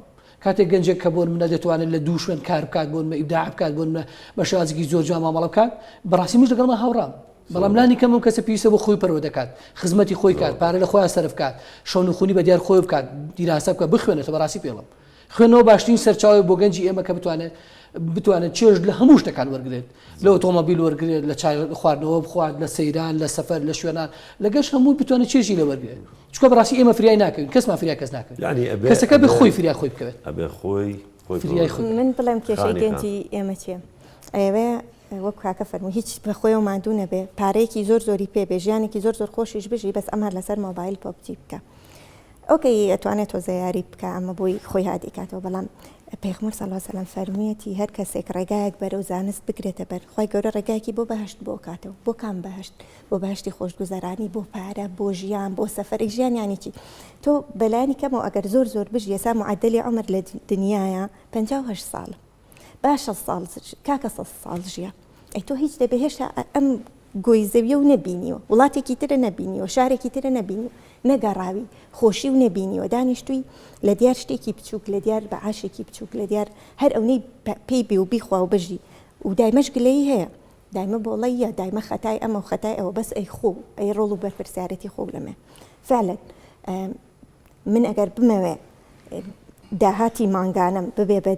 کاتێک گەنجێک کە بۆ نمونە دەتوانێت لە دوو شوێن کار بکات بۆ نمونە ئیبداع بکات بۆ نمونە بە شێوازێکی زۆر جوان مامەڵە بکات بەڕاستی منیش لەگەڵما هاوڕام بەڵام لانی کەم ئەم کەسە پێویستە بۆ خۆی پەروەردە کات خزمەتی خۆی کات پارە لە خۆیان سەرف کات شەونخونی بە دیار خۆی بکات دیراسە بکات بخوێنێتەوە بەڕاستی پێڵم خوێندنەوە باشترین سەرچاوەیە بۆ گەنجی ئێمە کە بتوانێت بتوانێت چێژ لە هەموو شتەکان وەرگێت لە ئۆتۆمۆبیل وەرگێت لە چای خواردنەوە بخوات لە سەیران لە سەفەر لە شوێنان لە گەشت هەموو بتوانێت چێژی لە وەرگێت چونکە بەڕاستی ئێمە فریای ناکەوین کەسمان فریای کەس ناکەوین یعنی ئەبێ کەسەکە بێ ئەبێ خۆی فریا خۆی بکەوێت ئەبێ خۆی خۆی فریای پەروەردە خۆی من بڵێم کێشەی خانی خان گەنجی ئێمە چییە ئەیەوێ وەک کاکە فەرموو هیچ بە خۆیەوە ماندوو نەبێ پارەیەکی زۆر زۆری پێ بێ ژیانێکی زۆر زۆر خۆشیش بژی بەس ئەم هەر لەسەر مۆبایل پۆبجی بکە ئۆکەی ئەتوانێت تۆزێ یاری بکا ئەمە بۆی خۆی هادی کاتەوە بەڵام پێغمبەر صلی اللە وسلم فەرموویەتی هەر کەسێک ڕێگایەک بەرەو زانست بگرێتە بەر خوای گەورە ڕێگایەکی بۆ بەهەشت بۆ کاتەوە بۆ کام بەهەشت بۆ بەهەشتی خۆشگوزەرانی بۆ پارە بۆ ژیان بۆ سەفەری ژیان یانی چی تۆ بەلایەنی کەمەوە ئەگەر زۆر زۆر بژی ئێستا معدلی عومر لە دنیایا 58 ساڵە با 60 ساڵ کاکە 100 ساڵ ژیا ئەی تۆ هیچ دەبێ هێشتا ئەم. گۆی زەویە و نەبینیوە، وڵاتێکی ترە نەبینیوە، شارێکی ترە نەبینیوە، نەگەڕاوی، خۆشی و نەبینیوە، دانیشتووی لە دیار شتێکی بچووک، لە دیار بەعاشێکی بچووک، لە دیار هەر ئەونەی پێی بێ و بیخوا و بژی و دایمەش گلەیی هەیە، دایمە بۆڵەییە، دایمە خەتای ئەمە و خەتای ئەوە، بەس ئەی خۆ و ئەی ڕۆڵ و بەرپرسیارێتی خۆ لەمێ. فعلا من ئەگەر بمەوێ داهاتی مانگانەم ببێ بە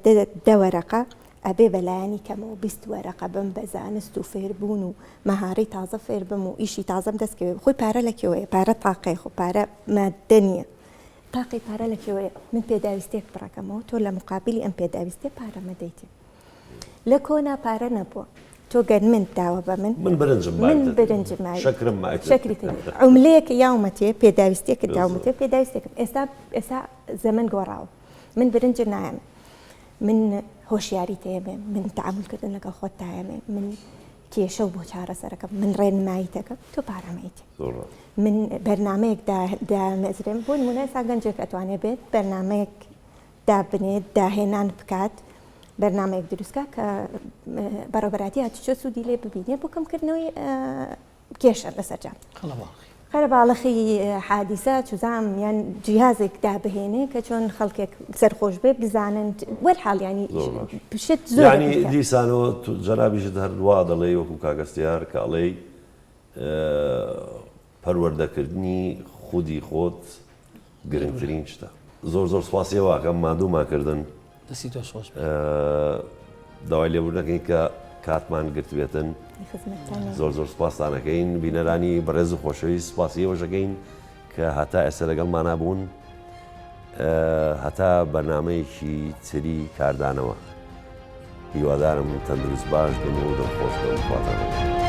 دە وەرەقە ئەبێ بە لایەنی کەمەوە 20 وەرەقە بم بە زانست و فێربوون و مەهارەی تازە فێر بم و ئیشی تازەم دەستکەوێ خۆی پارە لە کێوەیە پارە تاقەیە خۆ پارە مادە نییە تاقی پارە لە کێوەیە من پێداویستێک پڕەکەمەوە تۆ لە مقابلی ئەم پێداویستێ پارەمە دەیتێ لە کۆنا پارە نەبووە تۆ گەنمت داوە بە من من برنجم من برنجم ماوی شەکرم ماوی شەکری تێ عوملەیەک یاومەتێ پێداویستیەکت داومەتێ پێداویستێکم ئێستا ئێستا زەمەن گۆڕاوە من برنج نایەم من هۆشیاری تێمێ من تعاملکردن لەگەڵ خۆت تایەمێ من کێشە و بۆ چارەسەرەکەم من ڕێنمایی تەکەم تۆ پارەمەیت من بەرنمەیەک دامەزرێم بۆ نمونە ئێستا گەنجێک ئەتوانێ بێت بەرنمەیەک دابنێت، داهێنان بکات، بەرنامەیەک دروست کا کە بەڕێوەبەرایەتی هاتوچۆ سوودی لێ ببینێ بۆ کەمکردنەوەی کێشە لەسەر جام. قەرەباڵخی حادیسە چزام یان جیهازێک دابهێنێ کە چۆن خەڵکێک سەرخۆش بێ بزانن وەرحاڵ ینی شت زۆر ینی دیسانەوە جەنابیشت هەر وا دەڵێی وەکو کاک هەستیار کە ئەڵێی پەروەردەکردنی خودی خۆت گرنگترین شتە. زۆر زۆر سوپاسی ئێوە ئەکەم ماندوومان کردن. دەستی تۆش خۆش بێت. داوای لێبوردن ئەکەین کە کاتمان گرتبێتن. زۆر زۆر سوپاستان ئەکەین بینەرانی بەڕێز و خۆشەویست سوپاسی ئێوەش ئەکەین کە هەتا ئێستا لەگەڵمانا بوون هەتا بەرنامەیەکی تری کاردانەوە هیوادارم تەندروست باش بن و دڵخۆش بن خواتان لەگەڵ.